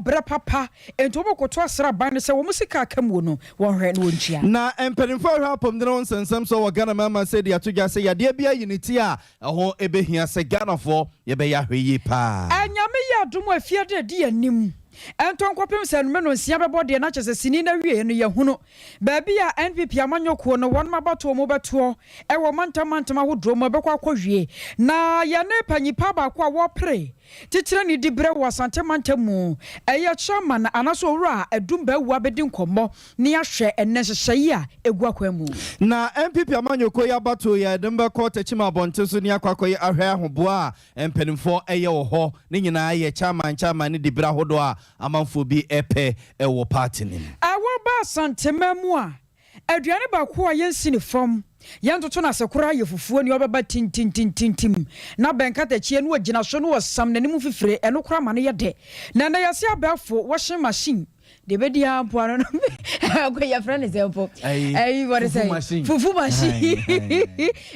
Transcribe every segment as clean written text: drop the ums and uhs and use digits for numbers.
Wɔn brɛ papa, enti wɔn koto asra aban no sɛ wɔn sika a aka muo no, wɔnhwɛ na wɔntua. Na mpanimfoɔ a wɔhwɛ apɔmuden ho nsɛnsɛm so wɔ Ghana mmarima sɛ de ato dwa sɛ yadeɛ bi ayi ne ti a ɛho bɛhia sɛ Ghanafoɔ yɛbɛyɛ ahwɛyie paa. Nyame yɛ adom a efie de adi anim ntɔ nkɔpem sɛ anwummerɛ nonsia bɛbɔ deɛ na kyerɛ sɛ sini no awieɛ no yɛahunu baabi a NPP amanyɔkuo no wɔnom abatoɔ mu bɛtoɔ wɔ mantam mantam ahodoɔ mu ɛbɛkɔ akɔwie na yɛne panyin pa baako a wɔpere Titenani diberɛ wɔ Asante mantam mu, ɛyɛ Chairman anaasɛ Owura Adum Bawuah bɛdi nkɔmmɔ ne ahwɛ ɛnnɛ nhyehyɛeɛ a ɛgu akwan mu. Na NPP amanyɔkuo yi abatoɔ yi a yɛde mo bɛkɔ Techiman abɔnten so ne akɔ akɔyɛ ahwɛ ahoboa a mpanimfoɔ yɛ wɔ hɔ ne nyinaa yɛ Chairman Chairman ne diberɛ ahodoɔ a amanfoɔ bi pɛ wɔ party no mu. Ɛwɔ ba Asanteman mu a, Aduane baako a yɛnsi no fam, yɛntoto no ase koraa yɛ fufuo, nea ɔbɛba tintintintintim na bɛn katakyie na ɔgyina so na ɔsam n'anim fifire, ɛno koraa ma no yɛ dɛ. Na ɛnnɛ yɛse abɛɛfo washing machine, deɛ ɛbɛdi ara mpo ano no yɛfrɛ no sɛn mpo? Ɛyi wɔde sɛn? Fufu machine.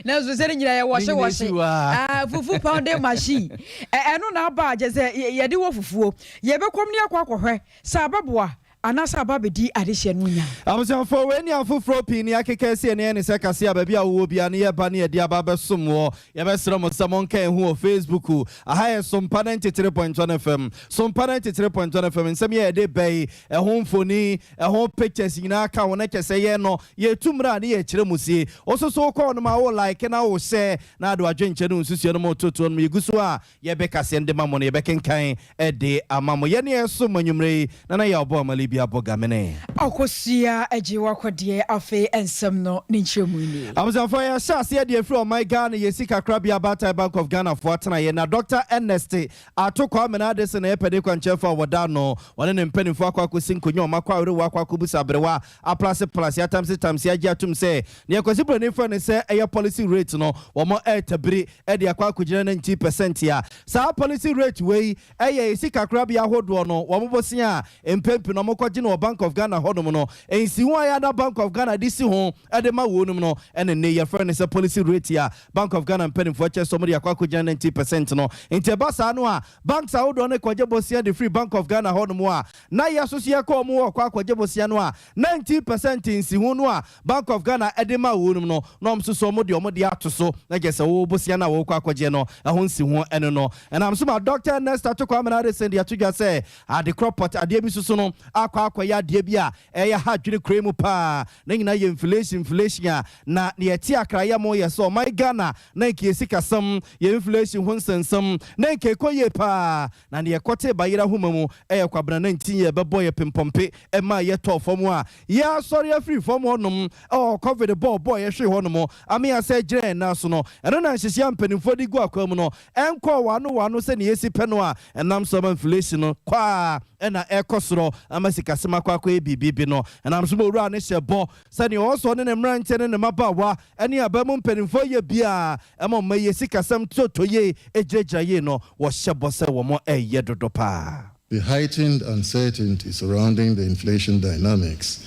Nanso sɛ ne nyinaa yɛ wɔhye wɔhye. Fufu pounding machine. Ɛno na aba a kyerɛ sɛ yɛde wɔ fufuo. Yɛbɛkɔm ne akɔ akɔhwɛ sɛ abɛboa Anaasɛ aba abɛdi adehyeɛ no nya. Abusuafoɔ, wei ne afoforɔ pii ne akeka asi ɛne ɛne sɛ kaseɛ a baabi a wowɔ biara no yɛba ne yɛde aba abɛsom woɔ. Yɛbɛsrɛ mo sɛ monka yɛn ho wɔ Facebook. Aha yɛ Sompa 93.1 FM. Sompa 93.1 FM, nsɛm yi a yɛde ba yi, ɛho mfoni, ɛho pictures nyinaa ka ho na kyɛ sɛ yɛn no, yɛtu mmra ne yɛkyerɛ mo sie. Wo nso so wokɔ hɔnom a wo like na wo share na ade w'adwenkyerɛ ne wo nsusuiɛ no mo totoɔ nom. Yɛgu so a Yɛbɛkaseɛ no de ma mo no, yɛbɛkenkan de ama mo. Yɛne ɛresom mo anwummerɛ yi, Nana Yaw Boamali bi abɔ gamene. Akosua agye w'akɔdeɛ afei nsɛm no ne nkyerɛmu nie. Abusuafoɔ yɛhyɛ aseɛ de afiri ɔman Ghana yɛ sika korabea Abaatan Bank of Ghana foɔ atenaeɛ na Dɔkta Ernest Ato Kwame Addison na ɛyɛ panin kwankyerɛfoɔ a wɔda ano. Wɔne ne mpaninfoɔ akɔ akɔsi nkonwa wɔn akɔ awerewa akɔ akɔbusa aberewa aplase plase atamse tamse agye atom sɛ nea Kwasi Broni frɛ no sɛ ɛyɛ policy rate no wɔn ɛretabiri de akɔ akɔgyina 19 percent a saa policy rate wei yɛ yɛ sika korabea ahodoɔ no wɔn bosea a mpɛn pii no wɔkɔgye no wɔ Bank of Ghana hɔnom no nsiho a yɛ a na Bank of Ghana de si ho de ma wɔnom no ɛne nnɛ yi yɛfrɛ no sɛ policy rate a Bank of Ghana mpanimfoɔ kyerɛ sɛ wɔde akɔ akɔgyina 19 percent no. Nti ɛba saa no a banks ahodoɔ no kɔgye bosea de firi Bank of Ghana hɔnom a na yɛ nso so yɛkɔ wɔn hɔ kɔ akɔgye bosea no a 19 percent nsiho no a Bank of Ghana de ma wɔnom no, na wɔn nso so wɔde wɔn deɛ ato so, na kyerɛ sɛ wo bosea no a worekɔ akɔgyeɛ no, ɛho nsiho ɛno no. Ɛnam so ma Dɔkta Ernest Ato Kwame Addison de ato dwa sɛ, ade korɔ pɔt adeɛ bi soso no akɔ akɔyɛ adeɛ bi a ɛyɛ ha adwene kuro yi mu paa. Ne nyinaa yɛ inflation inflation a na deɛ ɛte akrayɛ mo yɛ sɛ ɔman Ghana na nka yɛ sikasɛm, yɛ inflation ho nsɛnsɛm na nka ɛkɔ yie paa. Na nea ɛkɔtee bayerɛ ahoma mu yɛ kwabena na nti yɛ bɛbɔ yɛ pempɔmpe maa yɛ tɔɔ fam a yɛ asɔre afiri fam hɔ nom wɔ covid bɔɔ bɔɔ yɛ hwee hɔ nom ame asɛ gyina yɛn nan so no ɛno na nhyehyɛɛ a mpaninfoɔ de gu akwan mu no ɛnkɔɔ wano wano sɛ nea yɛsi pɛ no a ɛnam so ama inflation no kɔ a ɛna ɛkɔ soro ama sikasɛm akɔ akɔyɛ biribi bi no ɛnam so ma owura no hyɛ bɔ sɛ nea ɔwɔ sɛ ɔne ne mmeranteɛ ne ne mmabaawa ne aban mu mpanimfoɔ yɛ biara ma ɔma yie sikasɛm totɔ yie gyinagyina yie no, wɔhyɛ bɔ sɛ wɔreyɛ dodo paa. The heightened uncertainty surrounding the inflation dynamics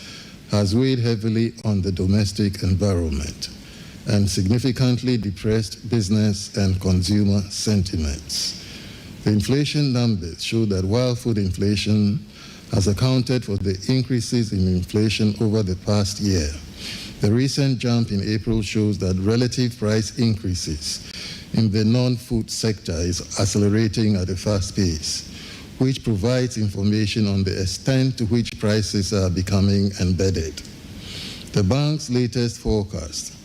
has weighed heavily on the domestic environment and significantly depressed business and consumer sentiments. The inflation numbers show that while food inflation has accounted for the increases in inflation over the past year, the recent jump in April shows that relative price increases in the non-food sector is accelerating at a fast pace, which provides information on the extent to which prices are becoming embedded. The bank's latest forecast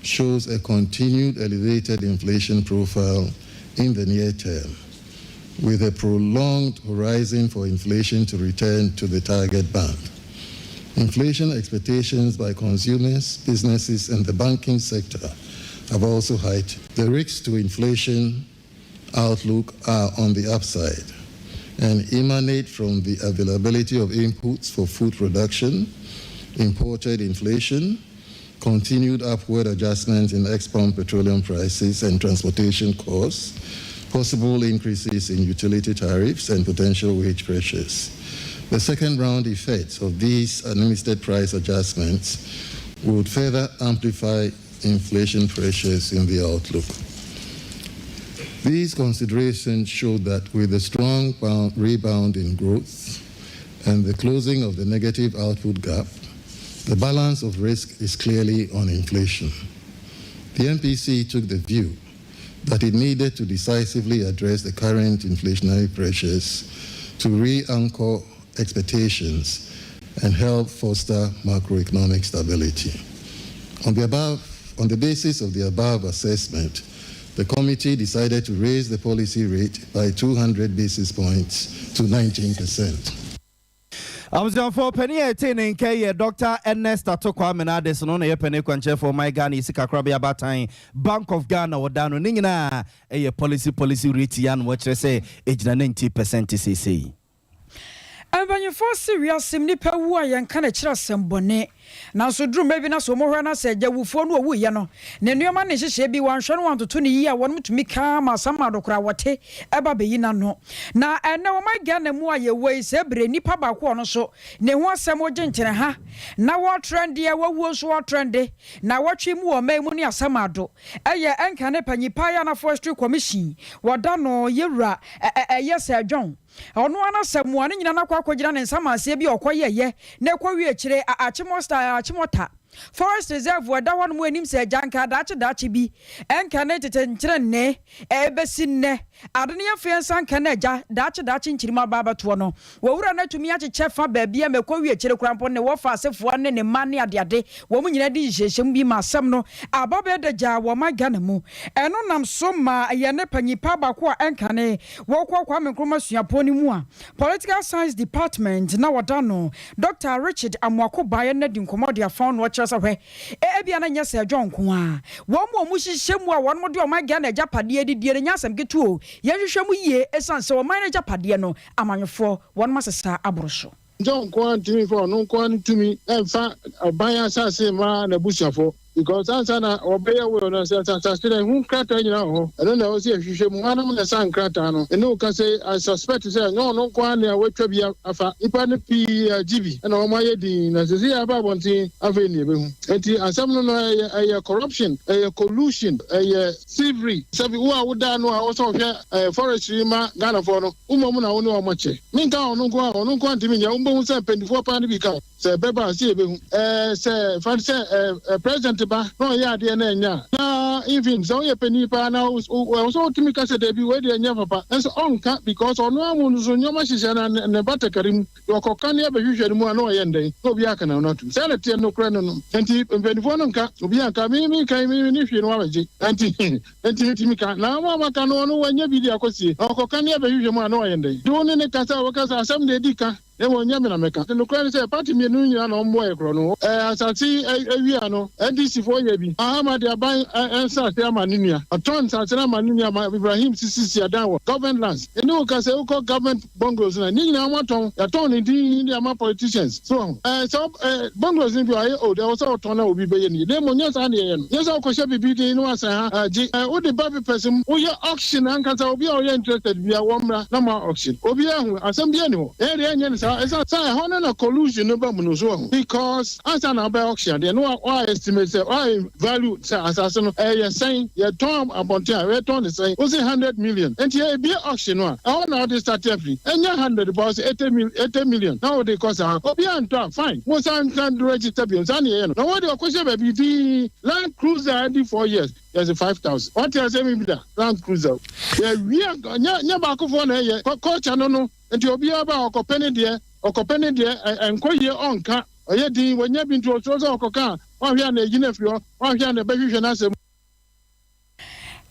shows a continued elevated inflation profile in the near term, with a prolonged horizon for inflation to return to the target band. Inflation expectations by consumers, businesses, and the banking sector have also heightened. The risks to inflation outlook are on the upside and emanate from the availability of inputs for food production, imported inflation, continued upward adjustments in ex-pump petroleum prices and transportation costs, possible increases in utility tariffs, and potential wage pressures. The second round effects of these administered price adjustments would further amplify inflation pressures in the outlook. These considerations show that with a strong rebound in growth, and the closing of the negative output gap, the balance of risk is clearly on inflation. The MPC took the view that it needed to decisively address the current inflationary pressures to re anchor expectations and help foster macroeconomic stability. On the basis of the above assessment, the committee decided to raise the policy rate by 200 basis points to 19%. Abusuafoɔ, panin a ɛte ne nka yɛ Dr Ernest Ato Kwame Addison no na yɛ panin kwankyerɛfoɔ ɔman Ghana yi sikakorabea baatan, Bank of Ghana. Wɔda no ne nyinaa ɛyɛ policy rate yi ano wɔkyerɛ sɛ ɛgyina 90% seesei. Mpanyinfoɔ si wiase nipa wu a, yɛnka n'akyerɛ asɛm bɔne, nanso duru mmerɛ bi na sɛ wɔhwɛ na sɛ agya wufoɔ no ɔwuiɛ no, ne nneɛma ne nhyehyɛ bi wanhwɛ no wantoto ne yie a, wɔnom tumi kaa ma asɛm adokora wɔte ɛba bɛyi n'ano. Na ɛnɛ wɔma Ghana mu a yɛwɔ yi, sɛ ebere nipa baako ɔno nso ne ho asɛm gye nkyene ha na wɔtrɛndeɛ wawuo nso wɔtrɛnde na wɔtwe mu wɔ ɔman mu ne asɛm ado ɛyɛ ɛnka ne panyipa yɛ ana Forestry Commission wɔda no yɛwura ɛyɛ Sir John. Ɔno ara sɛ mmoa no nyina no akɔ akɔgyina ne nsamaseɛ bi a ɔkɔyɛyɛ na ɛkɔ wie akyire Achimota, Achimota Forest Reserve ɛda hɔ nom anim sɛ agyanka daakye daakye bi ɛnka ne tete nkyerɛnne ɛbɛsi nnɛ ade no yɛmfa yɛn nsa nka no. Agya daakye daakye nkyirima aba abɛtoɔ no, wɔwura no atumi akyekyɛ fa baabi a mɛkɔ wie akyire koraa mpo ne wɔfa asefoɔ ne ne mma ne adeade wɔn nyinaa di nhyehyɛm bi ma asɛm no aba bɛyɛ da gyaa wɔ ma Ghana mu. Ɛno nam so ma yɛne panyipa baako a ɛnka ne wɔkɔ Kwame Nkrumah Suapɔn no mu a Political Science Department na wɔda no Dr Richard Amoako baeɛ no di nkɔmmɔ de afa no. Ɔkyerɛ sɛ hwɛ, ebia no nyɛ sɛ ɛdwɔ nko a wɔn mu a wɔn hyehyɛ mu a wɔn de ɔman Ghana agyapadeɛ didie no nyɛ asɛm ketewa o. Yɛnhwehwɛ mu yie, ɛsiane sɛ ɔman no agyapadeɛ no, amanyɔfoɔ wɔn asesa aboro so. Njɛ nko ara ntumi fa ɔno nko ara no tumi ɛmfa ɔban asase ma n'abusuafoɔ, because ansa na ɔbɛyɛ will no, sɛ asase no ɛho nkrataa nyinaa wɔ hɔ, ɛno na ɛwɔ sɛ yɛhwehwɛ mu hanom na ɛsa nkrataa no ɛne wo ka sɛ I suspect sɛ ɛnyɛ ɔno nko ara nea watwa bi afa. Nipa no pii agye bi ɛna wɔn ayɛ din na sɛ sɛ yɛaba abɔnten afei ne yɛbɛhu. Nti asɛm no ɛyɛ corruption, ɛyɛ collusion, ɛyɛ thievery. Sɛbi, wo a woda no a wɔsɛ ɔhwɛ forestry ma Ghanafoɔ no, womɔ mu na wo ne wɔn kyɛ. Menka ɔno nko a, ɔno nko a ntumi nyɛ. Wobɛhu sɛ mpanimfoɔ paa no bi ka sɛ ɛbɛba a sɛ yɛbɛhu sɛ fa sɛ president ba na ɔyɛ adeɛ na ɛnya na even sɛ woyɛ panin paa na ɛwɔ sɛ wotumi ka sɛ dabi, wei deɛ ɛnyɛ papa, nso ɔnka because ɔno amu no so nneɛma hyehyɛ na ne batakari mu deɛ ɔkɔka ne abɛhwehwɛ no mu a na ɔyɛ ndɛn na obi aka na no atum sɛ na teɛ nokorɛ no. Nti mpanimfoɔ no nka, obi anka me me kan me ne hwee no wabɛgye. Nti metumi ka na ama maka no, ɔno wanya bi de akɔsie na ɔkɔka ne abɛhwehwɛ mu a na ɔyɛ ndɛn de wo ne ne kasa a wɔka sɛ asɛm deɛ ɛdi ka na mmom nyɛ me na mɛka. Nokorɛ ne sɛ party mmienu no nyinaa na ɔmmoa yɛ korɔ no. Asase awia no, NDC foɔ yɛ bi. Mahama de aban nsase ama ne nua, ɔtɔn nsase no ama ne nua ma Ibrahim sisisi adan wɔ government lands. Ɛne wo ka sɛ wokɔ government bungalows na ne nyinaa wɔatɔn, yɛatɔn ne din de ama politicians so ɛɛ sɛ bungalows no bi ayɛ old, ɛwɔ sɛ ɔtɔn na obi bɛyɛ ne yie, na mmom nyɛ saa ne yɛyɛ no. Nyɛ sɛ wokɔhyɛ biribi din na wasan ha gye wode ba papers mu, woyɛ auction ankasa. Obi a ɔyɛ interested bia wɔmmra na ma auction, obi ahu asɛm bi ani hɔ. Ɛyɛ deɛ ɛnyɛ no saa, ɛsan sɛ ɛhɔ no na collusion no ba mu no so ho, because ansa na wobɛ auction adeɛ no, wa estimate sɛ wa value sɛ asase no ɛyɛ sɛn, yɛtɔn abɔnten a yɛtɔn ne sɛn, wosi 100 million, nti ebie auction no a, ɛhɔ na wɔde start afiri, ɛnyɛ 100 ba, wɔsi 80 million na wɔde kɔ saa. Obi antɔ a, fine, mo san san register bio. Saa ne yɛyɛ no na wɔde ɔkɔhyɛ baabi dii. Land Cruiser adi 4 years, yɛsɛ 5,000. Wɔte asɛm bi da, Land Cruiser yɛwie nyɛ nyɛ baakofoɔ na ɛyɛ culture no. Nti obiara ba ɔkɔpɛ ne deɛ, ɔkɔpɛ ne deɛ ɛnkɔ yie, ɔnka ɔyɛ din wɔnyɛ bi, nti ɔsoro sɛ ɔkɔka a ɔhwɛ a na ɛyi no afiri hɔ, ɔhwɛ a na ɛbɛhwehwɛ n'asɛm.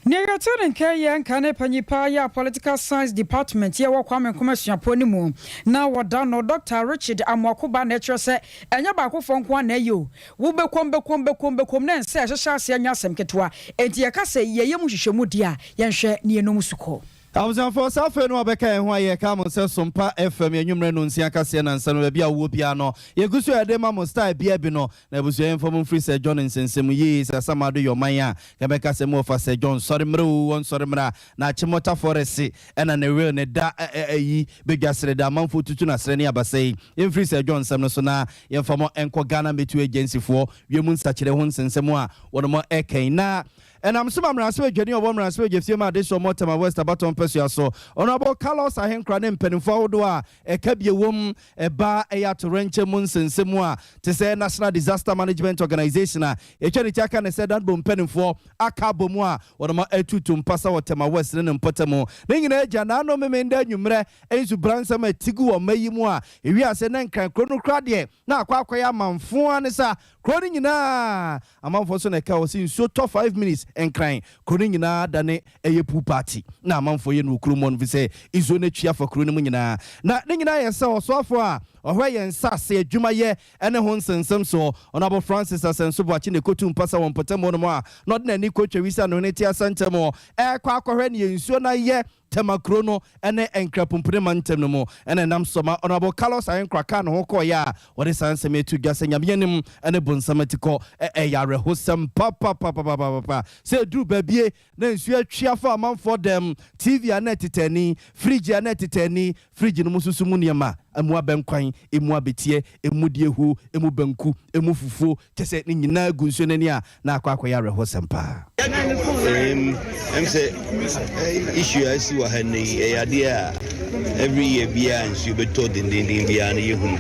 Nea yɛte ne nka yɛ nka ne panyipa yɛ a Political Science Department yɛ wɔ Kwame Nkrumah Suapɔn no mu na wɔda no Dr Richard Amoakoba na ɛkyerɛ sɛ ɛnyɛ baakofoɔ nko a na ɛyɛ o. Wobɛkom bɛkom bɛkom bɛkom na ɛnsɛ ɛhyehyɛ aseɛ nyɛ asɛm ketewa. Enti yɛka sɛ yɛyɛ mu hwehwɛmu deɛ a, yɛnhwɛ ne yɛnom sukɔ. Abusuafoɔ, saa afei no wabɛka yɛn ho a yɛka mo sɛ Sompa FM yɛnwummerɛ no nsia kaseɛ nansa no, baabi a wowɔ biara no, yɛgu so a yɛde ma mo style bia bi no. Na abusua, yɛmfa mo mfiri Sir John nsɛnsɛm yie sɛ Asamado yɛ ɔman a yɛbɛka sɛ mu wɔfa Sir John sɔre mmerɛ o, wɔnsɔre mmerɛ a na Achimota Forest ɛna ne will ne da ɛyi bɛdwa serɛ da amanfoɔ tutu no aserɛ ne abasa yi. Yɛmfiri Sir John nsɛm no so na yɛmfa mo nkɔ Ghana Meteor Agency foɔ wiem nsakyerɛ ho nsɛnsɛm a wɔnom ɛkɛn na Ɛnam so ma mmarahyɛbadwani a ɔwɔ mmarahyɛbadwafie ma adehyɛ ɔmɔ Tema West abatoɔ mpasua so, Honourable Carlos Ahenkora ne mpanimfoɔ ahodoɔ a ɛka bie wom ɛba ɛyɛ atoyerɛnkyɛm mu nsɛnsɛm a te sɛ National Disaster Management Organisation a yɛtwa ne ti aka ne sɛ NADMO mpanimfoɔ aka abɔ mu a wɔn atutu mpasa wɔ Tema West ne ne mpɔtam. Ne nyinaa agya n'ano Memenda anwummerɛ nsubransɛm a ɛti gu wɔ mma yi mu a ewiase ne Nkran kuro no kora deɛ na akɔ akɔyɛ amanfoɔ ne sa kuro no nyinaa amanfoɔ so na ɛka wɔ sɛ nsuo tɔ 5 minutes, Nkran kuro no nyinaa dane ɛyɛ pool party na amanfoɔ yɛ no wɔ kurom hɔ no fi sɛ nsuo no atwi afa kuro no mu nyinaa. Na ne nyinaa yɛ sɛ ɔsoafoɔ a ɔhwɛ yɛn nsase adwumayɛ ɛne ho nsɛnsɛm soɔ, Honourable Francis Asɛnso Boakye, ne ɛkɔtu mpasa wɔ mpɔtam hɔ nom a na ɔde n'ani kɔtwa wisa no ne te asɛntɛm hɔ ɛkɔ akɔhwɛ ne yɛ nsuo no ayɛ Tema kuro no ne Nkrapumpune ma ntɛm no mu. Ɛna ɛnam so ma Honourable Carlos Ahenkora kaa ne ho kɔɔeɛ a wɔde saa nsɛm atu dwa sɛ Nyame anim ne bonsam atikɔ. Ɛyɛ awerɛhosɛm papapapapapa sɛ ɛduru baabie na nsuo atwi afa amanfoɔ dɛm, TV a na ɛtetɛ ani, fridge a na ɛtetɛ ani, fridge no mu nso so mu nneɛma, emu abɛnkwan, emu abeteɛ, emu deɛ hu, emu banku, emu fufuo, kyɛ sɛ ne nyinaa gu nsuo n'ani a na akɔ akɔyɛ awerɛhosɛm paa. Ɛm sɛ issue a asi wɔ ha nnɛ yi ɛyɛ adeɛ a every year biara nsuo bɛtɔ dendenden biara no yɛhunu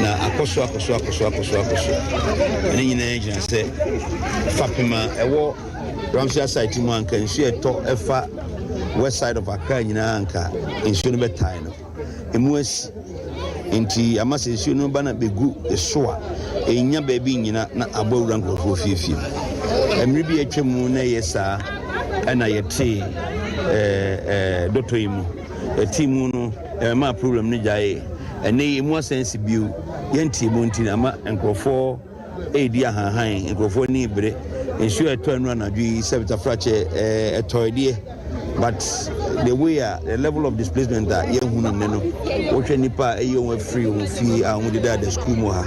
na akɔ so akɔ so akɔ so akɔ so akɔ so. Ɛne nyinaa gyina sɛ fapem a ɛwɔ Ramsar site mu anka nsuo ɛtɔ ɛfa west side of Accra nyinaa anka nsuo no bɛtae no emu asi, nti ama sɛ nsuo no ba na bɛgu so a ɛnya baabi nyina na abɔ awura nkurɔfoɔ fiefie. Mmerɛ bi atwa mu na ɛyɛ saa ɛna yɛtee dɔtɔ yi mu, yɛtee mu no ɛma problem no gyae. Ɛnɛ yi emu asan si bio, yɛntee mu nti na ama nkurɔfoɔ ɛredi ahanhan, nkurɔfoɔ ani bere. Nsuo a ɛtɔ anu anadwo yi sɛ bitafrakyɛ ɛtɔ deɛ, but the way a the level of displacement a yɛhu no nnɛ no, wohwɛ nipa a ɛyɛ wɔn afiri wɔn fie a wɔn deda da school mu ha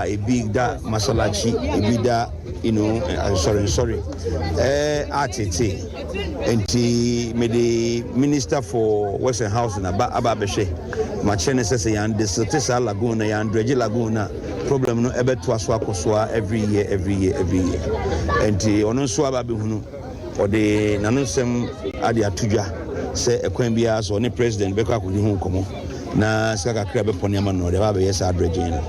a, ebi da masalachi, ebi da nsɔre nsɔre atete. Nti mede Minister for Works and Housing aba aba abɛhwɛ makyerɛ ne sɛ yɛn desilt saa lagoon na yɛn dredge lagoon na problem no ɛbɛtoa so akɔ so a every year, every year, every year. Nti ɔno nso aba abɛhunu, ɔde n'ano nsɛm ade ato dwa sɛ ɛkwan biara so ɔne President bɛkɔ akɔdi ho nkɔmmɔ na sika kakra bɛpɔ nneɛma no ɔde aba abɛyɛ saa dredging no.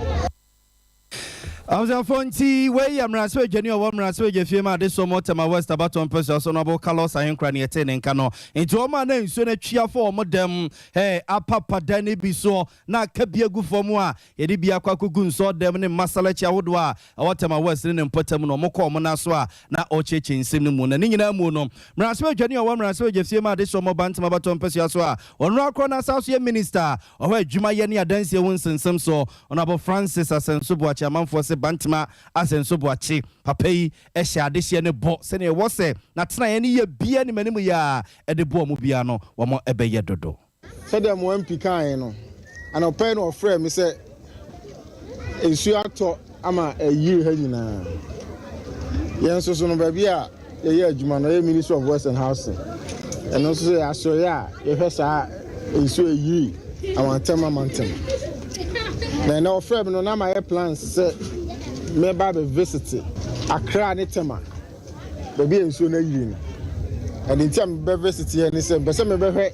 Abusuafoɔ, nti wei yɛ mmarahyɛbadwani a ɔwɔ mmarahyɛbadwa fie ma adesoɔ mu Tema West abatoɔ mpɛsua so no abo Carlos Ahenkora ne yɛtee ne nka no. Nti wɔn a na nsuo no atwi afa wɔn dɛm apapa dan no bi soɔ na aka bi agu fam a yɛde bi akɔ akɔgu nsɔɔ dɛm ne mmasalakyi ahodoɔ a ɛwɔ Tema West ne ne mpɔtam no, ɔmo kɔ ɔmo nan so a na ɔrekyerɛkyerɛ nsɛm no mu. Na ne nyinaa mu no, mmarahyɛbadwani a ɔwɔ mmarahyɛbadwa fie ma adesoɔ mu Bantama abatoɔ mpɛsua so a ɔno akorɔ no asa so yɛ minister a ɔhɔ adwumayɛ ne adansie ho nsɛnsɛm so, Honourable Francis Asɛnso Boakye, amanfoɔ sɛ Bantama Asɛnso Boakye, papa yi ɛhyɛ adehyeɛ ne bɔ sɛnea ɛwɔ sɛ n'atenaeɛ no yɛ bia ne m'anim yɛ a ɛde boɔ mo bia no wɔn ɛbɛyɛ dodo. Sɛdeɛ mo MP kaeɛ no, anɔpɛ no ɔfrɛ me sɛ nsuo atɔ ama ɛyiri ha nyinaa. Yɛn nso so no, baabi a yɛyɛ adwuma no yɛ Ministry of Works and Housing. Ɛno nso so yɛ asɔre a yɛhwɛ saa nsuo ɛyiri amantam amantam. Na ɛnɛ ɔfrɛ me no na mayɛ plans sɛ mɛba abɛ visit Accra ne Tema baabi a nsuo no ayiri no. Ɛde nti a mebɛ visit yɛ ne sɛ mpɛ sɛ mebɛhwɛ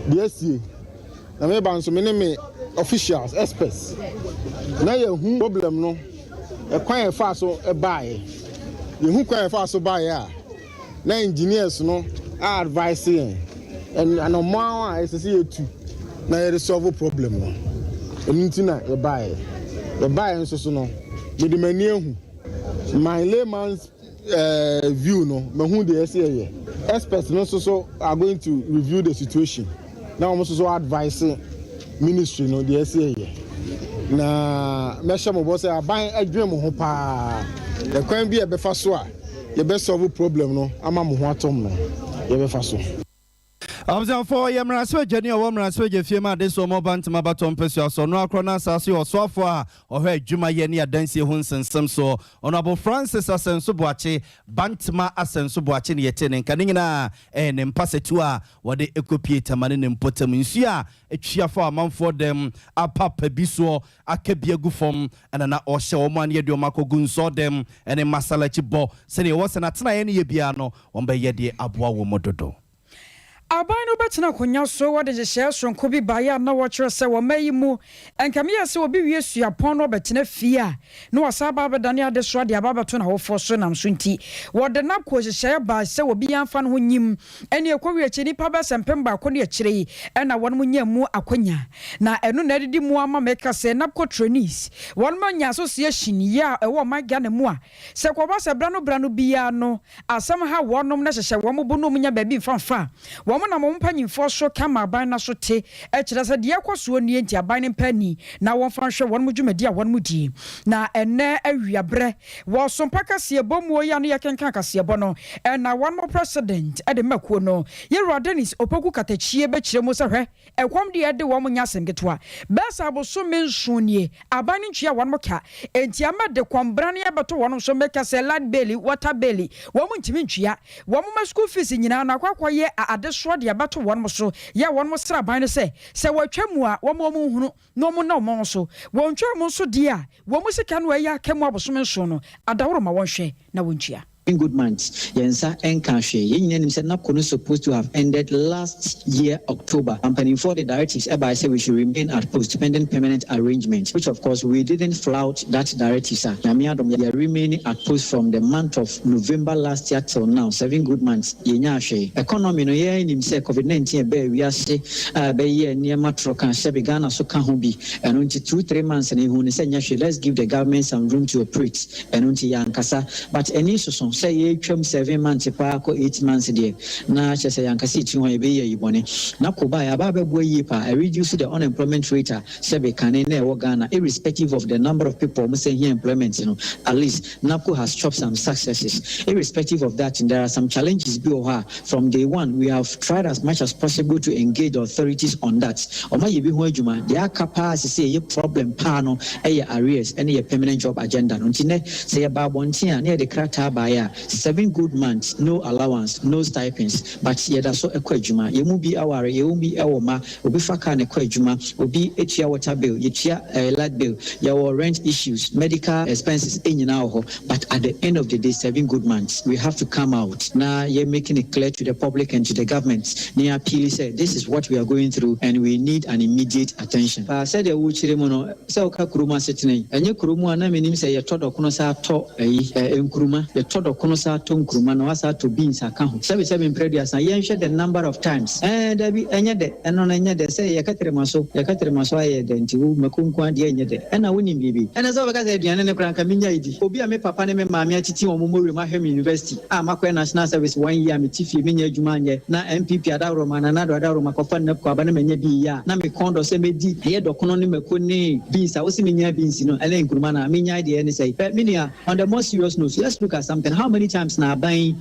deɛ asie, na meba nso me ne me officials, experts, na yɛhu problem no, ɛkwan yɛfa so baeɛ. Yɛhu kwan yɛfa so baeɛ a, na engineers no a advice yɛn anɔmɔ a ɛsɛ sɛ yɛtu na yɛde solve problem no. Ɛno nti na yɛbaeɛ. Yɛbaeɛ nso so no, mede m'ani ahu, my layman's view no, mahu deɛ ɛsɛ yɛyɛ. Experts no nso so are going to review the situation na wɔn nso so advice ministry no deɛ ɛsɛ yɛyɛ. Na mɛhyɛ mo bɔ sɛ aban adwene mo ho paa. Ɛkwan bi a ɛbɛfa so a yɛbɛ solve problem no ama mo ho atɔm no, yɛbɛfa so. Abusuafoɔ, yɛ mmarahyɛbadwani a ɔwɔ mmarahyɛbadwa fie ma adesoɔ ma ɔba ntoma abatɔ mpasua so, ɔno akorɔ no asaase yɛ ɔsoafoɔ a ɔhwɛ adwumayɛ ne adansie ho nsɛnsɛm soɔ, Honourable Francis Asɛnso Boakye, Bantama Asɛnso Boakye ne yɛte ne nka. Ne nyinaa ɛyɛ ne mpasatuo a wɔde kɔpie Tama ne ne mpɔtam nsuo a atwi afa amanfoɔ dɛm apapa bi soɔ aka bi agu fam na na ɔhyɛ wɔn a ne yɛde wɔn akɔgu nsɔɔdɛm ne masalakyi bɔ sɛdeɛ ɛwɔ sɛ n'atenaeɛ no yɛ biara no wɔbɛyɛ deɛ aboa wɔn dodo. Aban no bɛtena akonnwa so wɔde nhyehyɛeɛ soronko bi baeɛ a na wɔkyerɛ sɛ wɔ mma yi mu nkameɛ sɛ obi wie suapɔn na ɔbɛtena fie a na wasan aba abɛdane adesoa de aba abɛto n'awofoɔ so nam so nti wɔde NABCO nhyehyɛeɛ bae sɛ obiara mfa ne ho nyim ɛne ɛkɔwie akyi nnipa bɛyɛ sɛ 1000 ne akyire yi na wɔnom nyaa mu akwanya na ɛno na adidi mu ama meka sɛ NABCO trainees wɔnom anya association yi a ɛwɔ ɔman Ghana mu a Sɛ ɛkɔba sɛ berɛ ano berɛ ano biara no asɛm ha wɔnom na hyehyɛ wɔn bo na wɔnya baabi mfa mfa a, wɔn nam wɔn mpanyimfoɔ so ka ma aban no aso te, kyerɛ sɛ deɛ ɛrekɔ soɔ nie nti aban no mpɛ ani na wɔmfa nhwɛ wɔnom dwumadi a wɔnom die. Na ɛnnɛ awiaberɛ wɔ Sompa kaseɛbɔ muo yi a ne yɛkenkan kaseɛbɔ no na wɔnom president de ma kuo no, Yɛwura Dennis Opoku Katakyie bɛkyerɛ mu sɛ hwɛ Ɛkɔm deɛ ɛde wɔn nyɛ asɛm ketewa. Bɛyɛ sɛ abosome nson nie, aban no ntua wɔn ka. Enti ama de kɔmbrane abɛto wɔn so. Meka sɛ light bill, water bill, wɔn ntumi ntua. Wɔn mma school fees nyinaa no akɔ akɔyɛ adesoa de abɛto wɔn so. Yɛ a wɔn srɛ aban no sɛ, sɛ wɔatwa mu a, wɔmma wɔn nhunu na wɔn nna wɔn so. Wɔntwaa mu nso deɛ a, wɔn sika no a ɛyɛ aka mu abosome nson no, adaworo ma wɔnhwɛ na wɔntua. In good months, yɛn nsa nkaa hwee. Yɛn nyinaa nim sɛ NABCO no supposed to have ended last year October. Mpanimfoɔ de directives baeɛ sɛ we should remain at post pending permanent arrangement, which of course we didn't flout that directives a Nyame adom yɛ remain at post from the month of November last year till now, 7 good months, yɛnyaa hwee. Economy no, yɛn nim sɛ Covid 19 ɛbaa wiase a ɛbɛyɛɛ nneɛma toro ka sɛbe Ghana so ka ho bi. Ɛno nti 2, 3 months no yɛhuu no sɛ nyɛ hwee, let's give the government some room to operate. Ɛno nti yɛankasa, but ani soso sɛ yɛtwam 7 months paa kɔ 8 months deɛ na kyerɛ sɛ yɛankasa yɛtiri ho a yɛbɛyi ayi bɔne. NABCO baa yɛaba abɛboa yie paa, ɛreduce the unemployment rate a sɛbe kane na ɛwɔ Ghana, irrespective of the number of people ɔmo sɛ hia employment no. At least NABCO has chopped some successes. Irrespective of that, there are some challenges bi wɔ hɔ a from day one we have tried as much as possible to engage the authorities on that. Ɔmo ayɛ bi ho adwuma. Deɛ aka paa sisi ɛyɛ problem paa no ɛyɛ arrears ɛne yɛ permanent job agenda no. Nti nɛ sɛ yɛba abɔnten a ne yɛde krataa baeɛ a, 7 good months, no allowance, no stipends, but yɛda so ɛkɔ adwuma. Yɛn mu bi aware, yɛn mu bi ɛwɔ ma obi fa car ne kɔ adwuma, obi etua water bill, yɛtua light bill, yɛwɔ rent issues, medical expenses ɛnyinaa wɔ hɔ. But at the end of the day, 7 good months, we have to come out na yɛ making it clear to the public and to the government na yɛ appeal sɛ this is what we are going through and we need an immediate attention. Paa sɛdeɛ wokyerɛ mu no sɛ woka kurom asetena yi, ɛnyɛ kurom a na menim sɛ yɛtɔ dɔkono sɛ atɔ ayi nkuruma, yɛtɔ dɔkono sɛ atɔ nkuruma na wasa atɔ beans aka ho, sɛbesɛbe mprɛduasa. Yɛnhwɛ the number of times. Dabi, ɛnyɛ dɛ. Ɛno no ɛnyɛ dɛ sɛ yɛka so, yɛka so ayɛ dɛ. Nti wo mako nko adeɛ ɛnyɛ dɛ. Ɛna wonim biribi ɛna sɛ wobɛka sɛ aduane ne koraa nka menya yi obi a me papa ne me maame atete wɔn mmɔwerɛ mu ahwɛ me university a makɔyɛ national service one year a mete fie menya adwuma anyɛ na NPP adaworoma, Nana Addo adaworoma kɔfa NABCO aba na manya bi yie a na mekɔn dɔ sɛ mɛdi ɛyɛ dɔkono ne mako ne beans a wosi menya beans no ɛne nkuruma na menya deɛ ne sɛ ɛ me nua. On the more serious note, let's look at something. How many times na aban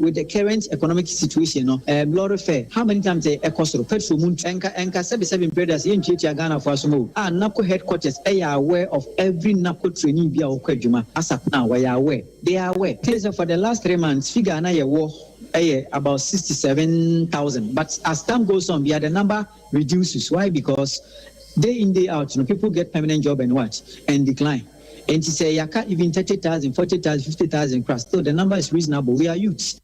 with the current economic situation no, lorry fare, how many times ɛkɔ soro, petrol mu ɛnka sɛbi sɛbi mpreders yɛntuatua Ghanafoɔ asom o a NABCO headquarters ɛyɛ aware of every NABCO trainee bi a wɔkɔ adwuma. As at now, wɔyɛ aware, they are aware. Say for the last 3 months, figure na yɛwɔ ɛyɛ about 67,000, but as time goes on, yeah, the number reduces. Why? Because day in, day out, people get permanent job and what and decline. And to say yaka even 30,000, 40,000, 50,000 cross, still the number is reasonable. We are youths.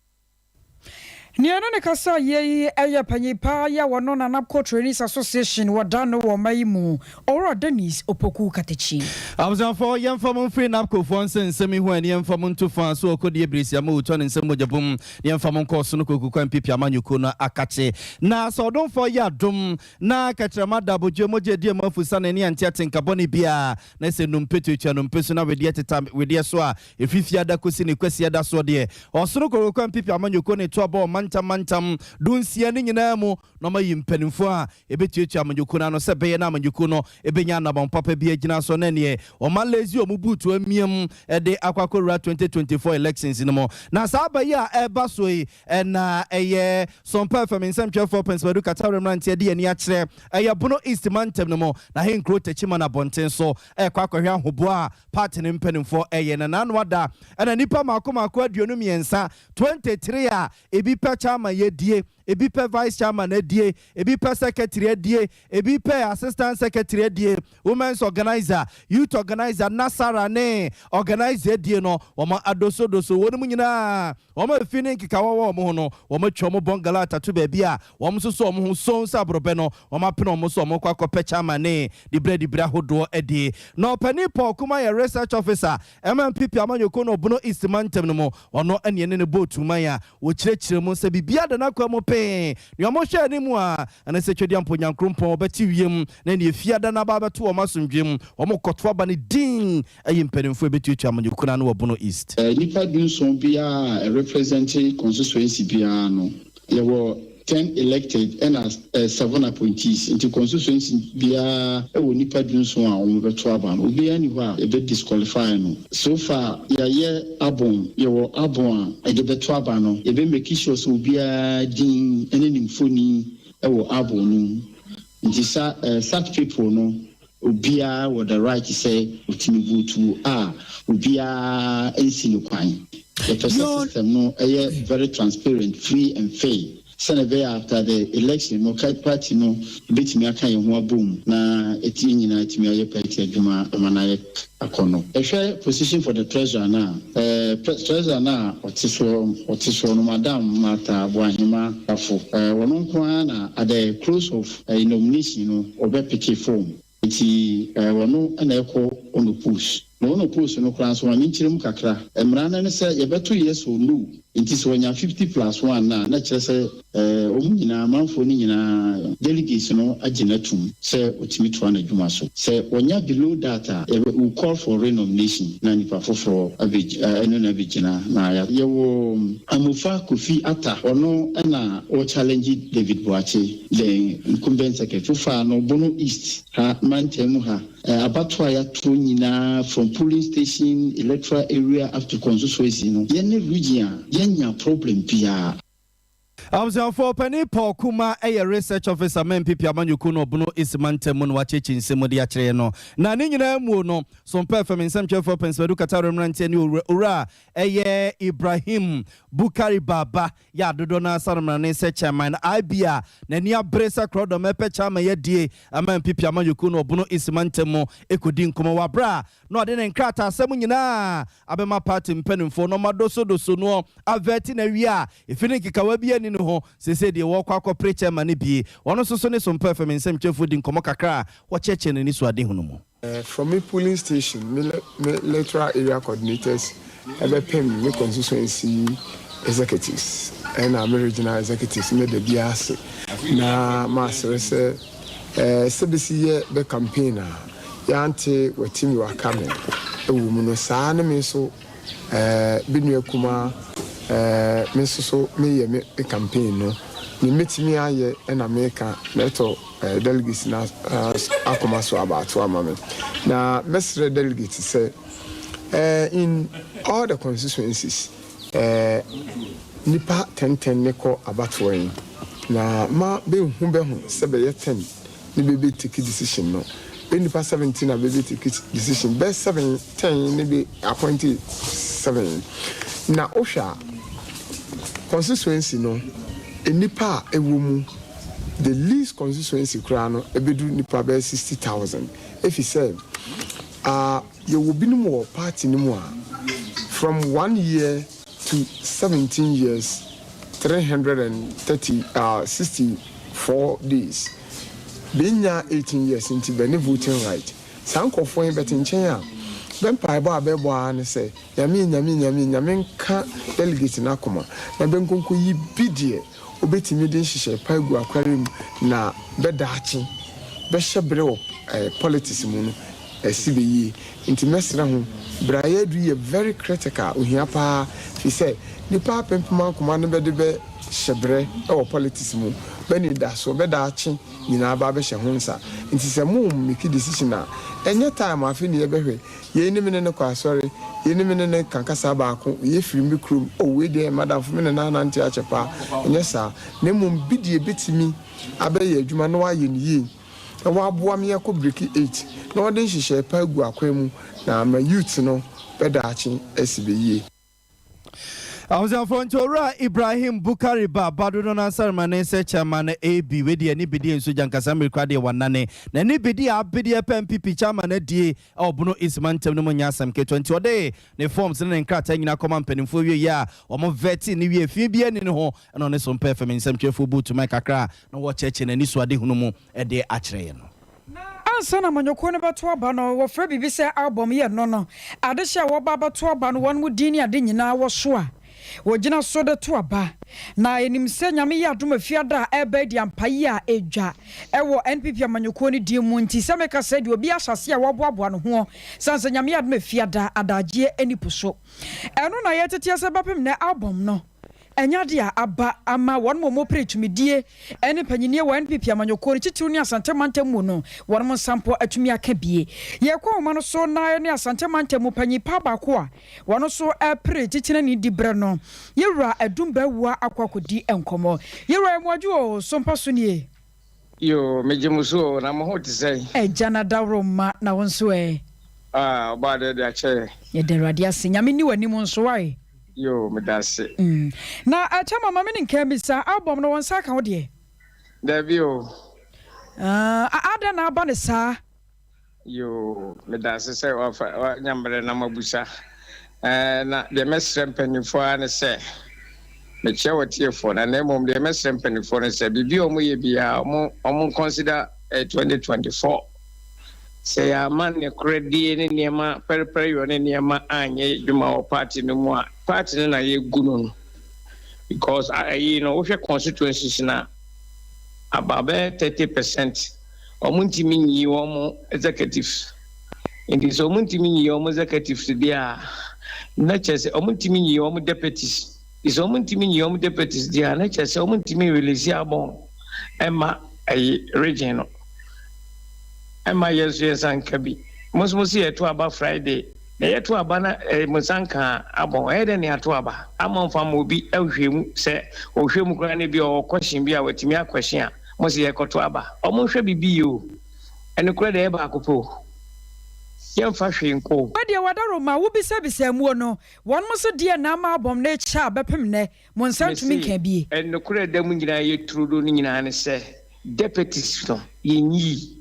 Nea no ne kasa yɛ yi ɛyɛ panyin paa yɛ wɔno na NABCO Trainees Association wɔda no wɔ ɔma yi mu, Ɔwura Dennis Opoku Katakyi. Abusuafoɔ, yɛmfa mo mfiri NABCOfoɔ nsɛ nsɛm yi ho ani, yɛmfa mo nto fa so ɔkɔdeɛ birisi ama wɔtwa ne nsɛm mogya bom, yɛmfa mo nkɔɔ so no kɔkukwa NPP amanyɔkuo no akakye na sɛ ɔdomfoɔ yɛ adom na kɛkyerɛma da abodwe mogya di mu afusa ne ne ante atenka bɔne biaa na sɛ nnompe tuatua nnompe so na wedeɛ teta wedeɛ so a ɛfifi ada kɔsi ne kwasi ada soɔ deɛ ɔsoro kɔkɔkɔ NPP amanyɔkuo ne to abɔ mantam mantam 16 ne nyinaa mu na ɔmayi mpanimfoɔ a ɛbɛtuatua amanyɔkuo no ano sɛ ɛbɛyɛ no amanyɔkuo no. Ɛbɛnya anamɔn papa bi agyina so na neɛ ɔma lazy ɔmo buutu amiam ɛde akɔ akɔwura 2024 elections no mu. Na saa aba yi a ɛreba so yi, ɛna ɛyɛ Sompa FM nsɛmtwerɛfoɔ Pɛnsɛmadu Katare mmeranteɛ de ani akyerɛ ɛyɛ Bono East mantam no mu na ahenkuro Techiman abɔnten so ɛkɔ akɔhwɛ ahoboa a party no mpanimfoɔ ɛyɛ. Na n'ano ada ɛna nipa mako mako 23, 23 a ebi pɛ chairman yɛdie, ebi pɛ vice chairman adie, ebi pɛ secretary adie, ebi pɛ assistant secretary adie, women's organizer, youth organizer, nasara ne organizer adie no, wɔn adosodoso wɔn mu nyinaa, wɔn afi ne nkekawa wɔ wɔn ho no, wɔn atwa wɔn bɔngala atato baabi a wɔn nso so wɔn ho so nsa aborɔbɛ no, wɔn apene wɔn so wɔn kɔ akɔpɛ chairman ne dibrɛ dibrɛ ahodoɔ adie. Na ɔpanin Paul Kuma yɛ research officer MNPP amanyɔkuo no Ɔbono East mantam no mu. Ɔno ɛne ne bɔ otuman a wɔkyerɛkyerɛ mu sɛ biribiara da n'akwan mu pɛn nea ɔmohwɛ anim a ɛne sɛ Twɛdeɛ mpo Nyankoropɔn ɔbɛte wiem na ne efiada no aba abɛto wɔn asomdwem. Wɔn kɔto aba no din ɛyɛ mpanimfoɔ ɛbɛtuatua amanyɔkuo no ano wɔ Bono East. Nipa 17 biara a represent constituency biara no, yɛwɔ 10 elected ɛna seven appointees, nti constituency biara ɛwɔ nipa 17 a wɔn bɛto aba no. Obiara ni hɔ a yɛbɛ disqualify no. So far yɛayɛ album, yɛwɔ album a yɛde bɛto aba no. Yɛbɛ make sure sɛ obiara din ɛne ne mfoni ɛwɔ album no mu, nti sa such people no, obiara wɔ the right sɛ otumi vote a obiara nsi no kwan. Yɛpɛ sɛ system no ɛyɛ very transparent, free and fair, sɛnɛ ɛbɛyɛ after the election no, party no ebɛtumi aka yɛn ho abom na eti nyinaa etumi ayɛ party adwuma ama na ayɛ akɔnɔ. Ɛhwɛ position for the treasurer na treasurer na ɔte soɔ no, Madam Martha Boahema Bafo, wɔn nko ara na at the close of nomination no ɔbɛ pick form, nti wɔn na ɛkɔ unopposed. Na unopposed no koraa nso, wɔn nkyerɛ mu kakra, mmara no ne sɛ yɛbɛto yes or no, nti sɛ wɔnya 50 plus 1 na kyerɛ sɛ wɔn nyinaa, amanfoɔ no nyinaa, delegates no agye n'atum sɛ otumi toa n'adwuma so. Sɛ wɔnya below that a, yɛbɛ we call for renomination na nipa foforɔ abɛ ɛno na abɛgyina. Na yɛwɔ Amofa Kofi Ata, ɔno ɛna ɔchallenge David Boakye, the incumbent secretary. Fofa no, Bono East ha mantam mu ha, abato a yɛato nyinaa from polling station, electoral area up to constituency no, yɛne region a yɛnya problem biara. Abusuafoɔ, panin Paul Kuma ɛyɛ research officer ma NPP amanyɔkuo no Ɔbono East mantam mu no, wakyekye nsɛm de akyerɛ no. Na ne nyinaa mu no, Sompa FM nsɛmtwerɛfoɔ Pɛnsɛmadu Katare mmeranteɛ ne owura ɛyɛ Ibrahim Bukari Baba yɛ adodɔ no asanomrane sɛ chairman IB a n'ani abere sɛ korɔdɔm ɛpɛ chairman yɛdie ama NPP amanyɔkuo no Ɔbono East mantam mu ɛkɔdi nkɔmmɔ wɔ aberɛ a na ɔde ne nkrataa asɛm nyinaa abɛma party mpanimfoɔ na ɔma dosodoso no avɛti na wie a ɛfi ne nkekawa bi ani ne ho sese deɛ wɔkɔ akɔpere chairman no bie. Ɔno nso so ne Sompa FM nsɛmtwerɛfoɔ di nkɔmmɔ kakra a wɔkyerɛkyerɛ n'ani so ade hunu mu. From me polling station, me electoral area coordinators, ɛbɛpem me constituency executives ɛna me regional executives, me da bi ase na maasrɛ sɛ sɛ bɛsi yɛ bɛ campaign a yɛante watimi waka me ɛwɔ mu no saa, ne me nso bi nua kumaa, me nso so meyɛ me campaign no ne mɛtumi ayɛ, ɛna meka na ɛtɔ delegates na akoma so abaato ama me. Na mɛsrɛ delegates sɛ in all the constituencies, nipa 10 10 ne kɔ abatoɔ yi, na ma bɛnhu bɛho sɛ bɛyɛ 10 ne bɛbɛ take decision no, bɛ nipa 17 a bɛbɛ take decision, bɛ 7 10 ne bɛ appoint 7. Na wohwɛ a, constituency no, nipa a ɛwɔ mu, the least constituency koraa no ɛbɛduru nipa bɛyɛ 60,000, efi sɛ yɛwɔ binom wɔ party no mu a from 1 year to 17 years 330 64 days, bɛnya 18 years, nti bɛ ne voting right. Saa nkɔfoɔ yi bɛte nkyɛn a bɛmpaebɔ a bɛbɔ ara ne sɛ Nyame, Nyame, Nyame, Nyame nka delegate no akoma na bɛnkonko yi bi deɛ wobɛtumi de nhyehyɛ pa agu akware mu na bɛdaakye bɛhyɛ berɛ wɔ politics mu no ɛsi bɛyie. Nti mɛsrɛ ho, berɛ a yɛadu yɛ very critical, ohia paa, fi sɛ nipa apempem akoma no bɛde bɛ hyɛbrɛ wɔ politics mu, b'anidasoɔ, bɛ daakye nyinaa ba abɛhyɛ ho nsa. Nti sɛ mo make decision a, ɛnyɛ time afei ne yɛbɛhwɛ, yei ne me ne no kɔ asɔre, yei ne me ne no ka kasa baako, yei firi me kurom, oh wei deɛ madamfo me ne no anante akyɛ paa, ɛnyɛ saa. Na mmom bi deɛ bɛtumi abɛyɛ adwuma na wayɛ no yie na waboa me akɔ breki eight na ɔde nhyehyɛe pa agu akwan mu na ama youth no bɛ daakye asi bɛ yie. Abusuafoɔ nti Owura Ibrahim Bukari ba Bado no n'asaremane sɛ Chairman AB wei deɛ ne bidie nso gya nkasa mmiri koraa deɛ wanane na ne bidie a abedeɛ pɛ NPP Chairman adie ɛwɔ Bono East mantam no mu nyɛ asɛm ketewa nti ɔde ne forms ne ne nkrataa nyinaa kɔma mpanimfoɔ wieɛ a wɔn vɛte ne wie fi biara nni ne ho ɛna ɔne Sompa FM nsɛmtwerɛfoɔ buu tomae kakra na wɔkyerɛkyerɛ n'anisoadehunu mu de akyerɛ yɛn no. Na ansa na amanyɔkuo no bɛto aba no, wɔfrɛ biribi sɛ album yɛ no no, adehye a wɔba abɛto aba no wɔn din ne ade nyinaa wɔ so a wɔgyina so de to aba. Na yɛnim sɛ Nyame yɛ adom a Fiada a ɛreba yi deɛ ampa yi a ɛdwa wɔ NPP amanyɔkuo no din mu nti sɛ meka sɛ deɛ obi ahyɛ aseɛ a wɔboaboa ne hoɔ sane sɛ Nyame yɛ adom a Fiada adagyeɛ nni po so. Ɛno na yɛteteɛ sɛ bɛpem nnɛ album no Ɛnyɛ ade a aba ama wɔn a wɔpere tumidie ne mpanyinnie wɔ NPP amanyɔkuo no titiriw ne Asante mantam mu no wɔn nsa mpo atumi aka bie. Yɛkɔ nwoma no so na yɛne Asante mantam mu panyin pa baako a wɔn nso repere titenani diberɛ no, Yɛwura Adum Bawuah akɔ akɔdi nkɔmmɔ. Yɛwura Yɛmoadwo o, so mpa so nie? Yoo, megye mo so o, na mo ho te sɛn? Agya no adaworo mma, na wo nso ɛ? Ah, Ɔbɔadeɛ de akyɛ yɛn. Yɛda Awurade ase. Nyame nni w'anim nso, wai? Yoo, meda ase. Mm. Na Chairman, ma me ne nka mmisa, album no wo nsa aka wo deɛ? Dabi o. Ah, adɛn na aba no saa? Yoo, meda ase sɛ wafa wanya mmerɛ na moabusa. Ɛɛ, na deɛ mɛsrɛ mpanimfoɔ ara ne sɛ, mekyia w'atiefoɔ na na mmom deɛ mɛsrɛ mpanimfoɔ ne sɛ, biribi a wɔyɛ biara, wɔn wɔn consider 2024. Sɛ yɛama nokorɛdie ne nneɛma pɛrepɛreyɔ ne nneɛma anyɛ adwuma wɔ party no mu a, party no na yɛgu no no. Because ayi no, wohwɛ constituencies no a, about bɛyɛ 30% wɔntumi nyi wɔn executives. Nti sɛ wɔntumi nyi wɔn executives deɛ a, na kyerɛ sɛ wɔntumi nyi wɔn deputies. Nti sɛ wɔntumi nyi wɔn deputies deɛ a, na kyerɛ sɛ wɔntumi release abɔn ɛma ɛyi region no. Ɛma yɛn nso yɛn nsa nka bi. Mo nso mo si yɛto aba Friday. Na yɛto aba na eh, mo nsa nka abɔn. Ɛyɛ dɛ ne ato aba. Ama mfa ma obi ahwehwɛ mu sɛ ɔhwɛ mu koraa na bi ɔwɔ question bi a watumi akɔhye a. Mo se yɛkɔto aba. Ɔmo nhwɛ bibi yie o. Ɛnokorɛ deɛ ɛyɛ baako pɛ o. Yɛnfa hwee nkɔ o. Wo deɛ w'adaroma wo bisa bisa muo no wɔnom nso deɛ na ama abɔm no rekyɛ a bɛpem nnɛ mo nsa ntumi Mese nkaa bie. ɛnokorɛ ɛda mu nyinaa yɛ turodoo no nyinaa ne sɛ deputies no yɛnyii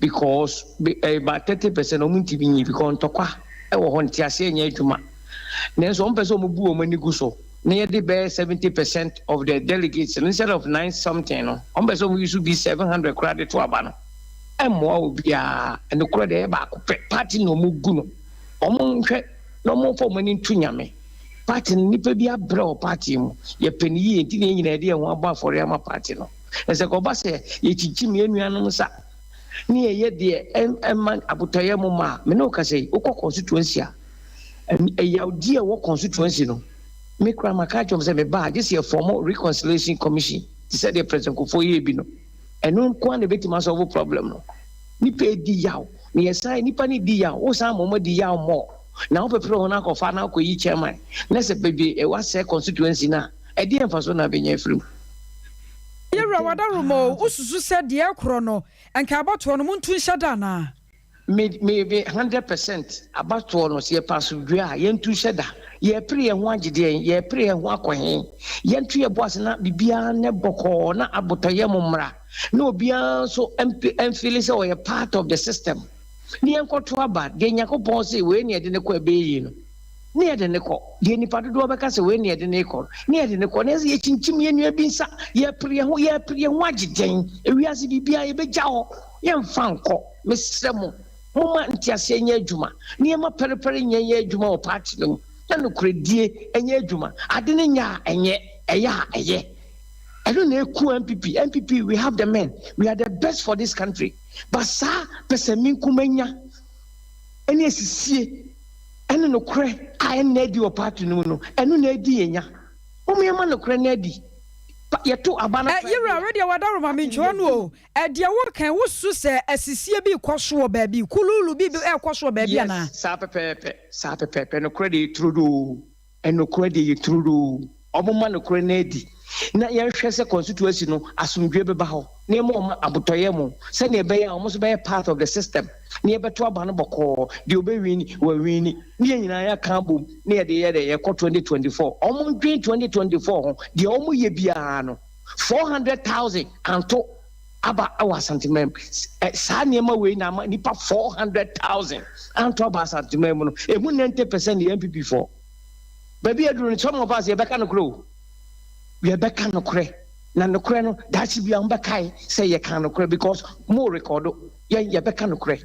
because about 30% wɔn ntumi nyi because ntɔkwa wɔ hɔ nteaseɛ nyɛ adwuma nanso wɔn pɛ sɛ wɔn bu wɔn ani gu so na yɛde bɛyɛ 70% of the delegates no instead of nine something no wɔn pɛ sɛ wɔn use bi 700 koraa de to aba no ɛmmoa obiara ɛnokorɛ deɛ ɛyɛ baako pɛ party na wɔn gu no wɔn nhwɛ na wɔn mfa wɔn ani nto nyame party no nipa bi abrɛ wɔ party mu yɛpɛ no yie nti na yɛn nyinaa yɛde yɛn ho abɔ afɔre ama party no. Na sɛ ɛkɔba sɛ yɛkyinkyim yɛn nuanom nsa ne yɛyɛ deɛ ɛmma abotɔyam mma a, me ne wo kasa yi, wokɔ constituency a, ɛyawdi a ɛwɔ constituency no, me koraa maka akyerɛ wɔn sɛ meba a, gye sɛ yɛfɔmo reconciliation commission te sɛ deɛ President Kufuor yɛɛ bi no. Ɛno nko ara na ɛbɛtumi asɔlvo problem no. Nipa redi yaw, na yɛsan, nipa no redi yaw, wosan ma wɔn adi yaw more, na wopepere ho na akɔfa na akɔyi chairman, na sɛ baabi wasɛe constituency no a, ɛdeɛn mfasoɔ na abɛnya afiri mu? Yɛwura w'adaworoma o, wo susu sɛ deɛ ɛkorɔ no nka abatoɔ no montu nhyɛ da anaa? Me me me 100% abatoɔ no sɛ yɛpɛ asomdwoeɛ a yɛntu nhyɛ da. Yɛrepere yɛn ho agye deɛn? Yɛrepere yɛn ho akɔ he? Yɛnto yɛn bo ase na biribiara nyɛ bɔkɔɔ na abotɔyam mmra na obiara nso mfeeli sɛ ɔyɛ part of the system na yɛnkɔto aba. Deɛ Nyankopɔn se wei ne yɛde no kɔ ɛbɛyɛ yie no, ne yɛde no kɔ. Deɛ nnipa dodoɔ bɛka sɛ wei ne yɛde no rekɔ no, ne yɛde no kɔ. Na yɛsɛ yɛkyinkyim yɛn nua bi nsa, yɛrepere yɛn ho, yɛrepere yɛn ho agye dɛn? Ewiase biribiara yɛbɛgya hɔ, yɛmfa nkɔ. Mesrɛ mo, momma nteaseɛ nyɛ adwuma. Nneɛma pɛrepɛre nyɛ nyɛ adwuma wɔ party no mu, na nokorɛdie nyɛ adwuma. Ade no nyɛ a ɛnyɛ, ɛyɛ a ɛyɛ. Ɛno na ɛku NPP. NPP, we have the men, we are the best for this country. But saa pɛsɛmenkomanya ne asisie ne nokorɛ a ɛnna adi wɔ party no mu no, ɛno na adi yɛn nya. Momma yɛmma nokorɛ no adi. Yɛto aba no Ɛ, Friday yewura, a, wei deɛ w'adaworoma party no mentwerɛ no yɛdu. o. Ɛ, deɛ woreka yi, wosusu sɛ asisie bi rekɔ so wɔ baabi, kuluulu bi rekɔ so wɔ baabi anaa? Yes, saa pɛpɛɛpɛ, saa pɛpɛɛpɛ. Nokorɛ deɛ yɛ turodoo. Nokorɛ deɛ yɛ turodoo. Wɔmma nokorɛ no adi na yɛnhwɛ sɛ constituency no asomdwoeɛ bɛba hɔ na yɛma wɔn abotɔyam sɛdeɛ ɛbɛyɛ a wɔn nso bɛyɛ part of the system na yɛbɛto aba no bɔkɔɔ, deɛ ɔbɛwini wawini na yɛn nyinaa yɛaka abom na yɛde yɛ dɛ yɛkɔ 2024. Wɔndwen 2024 ho, deɛ wɔyɛ biara no 400,000 anto aba wɔ Asanteman mu. Saa nneɛma wei na ama nnipa 400,000 anto aba Asanteman mu no, ɛmu 90 percent yɛ NPP foɔ. Baabi a aduru no, some of us yɛbɛka nokorɛ o. Yɛbɛka nokorɛ. Na nokorɛ no, daakye biara mobɛkae sɛ yɛkaa nokorɛ because mo rekɔdo. Yɛn yɛbɛka nokorɛ.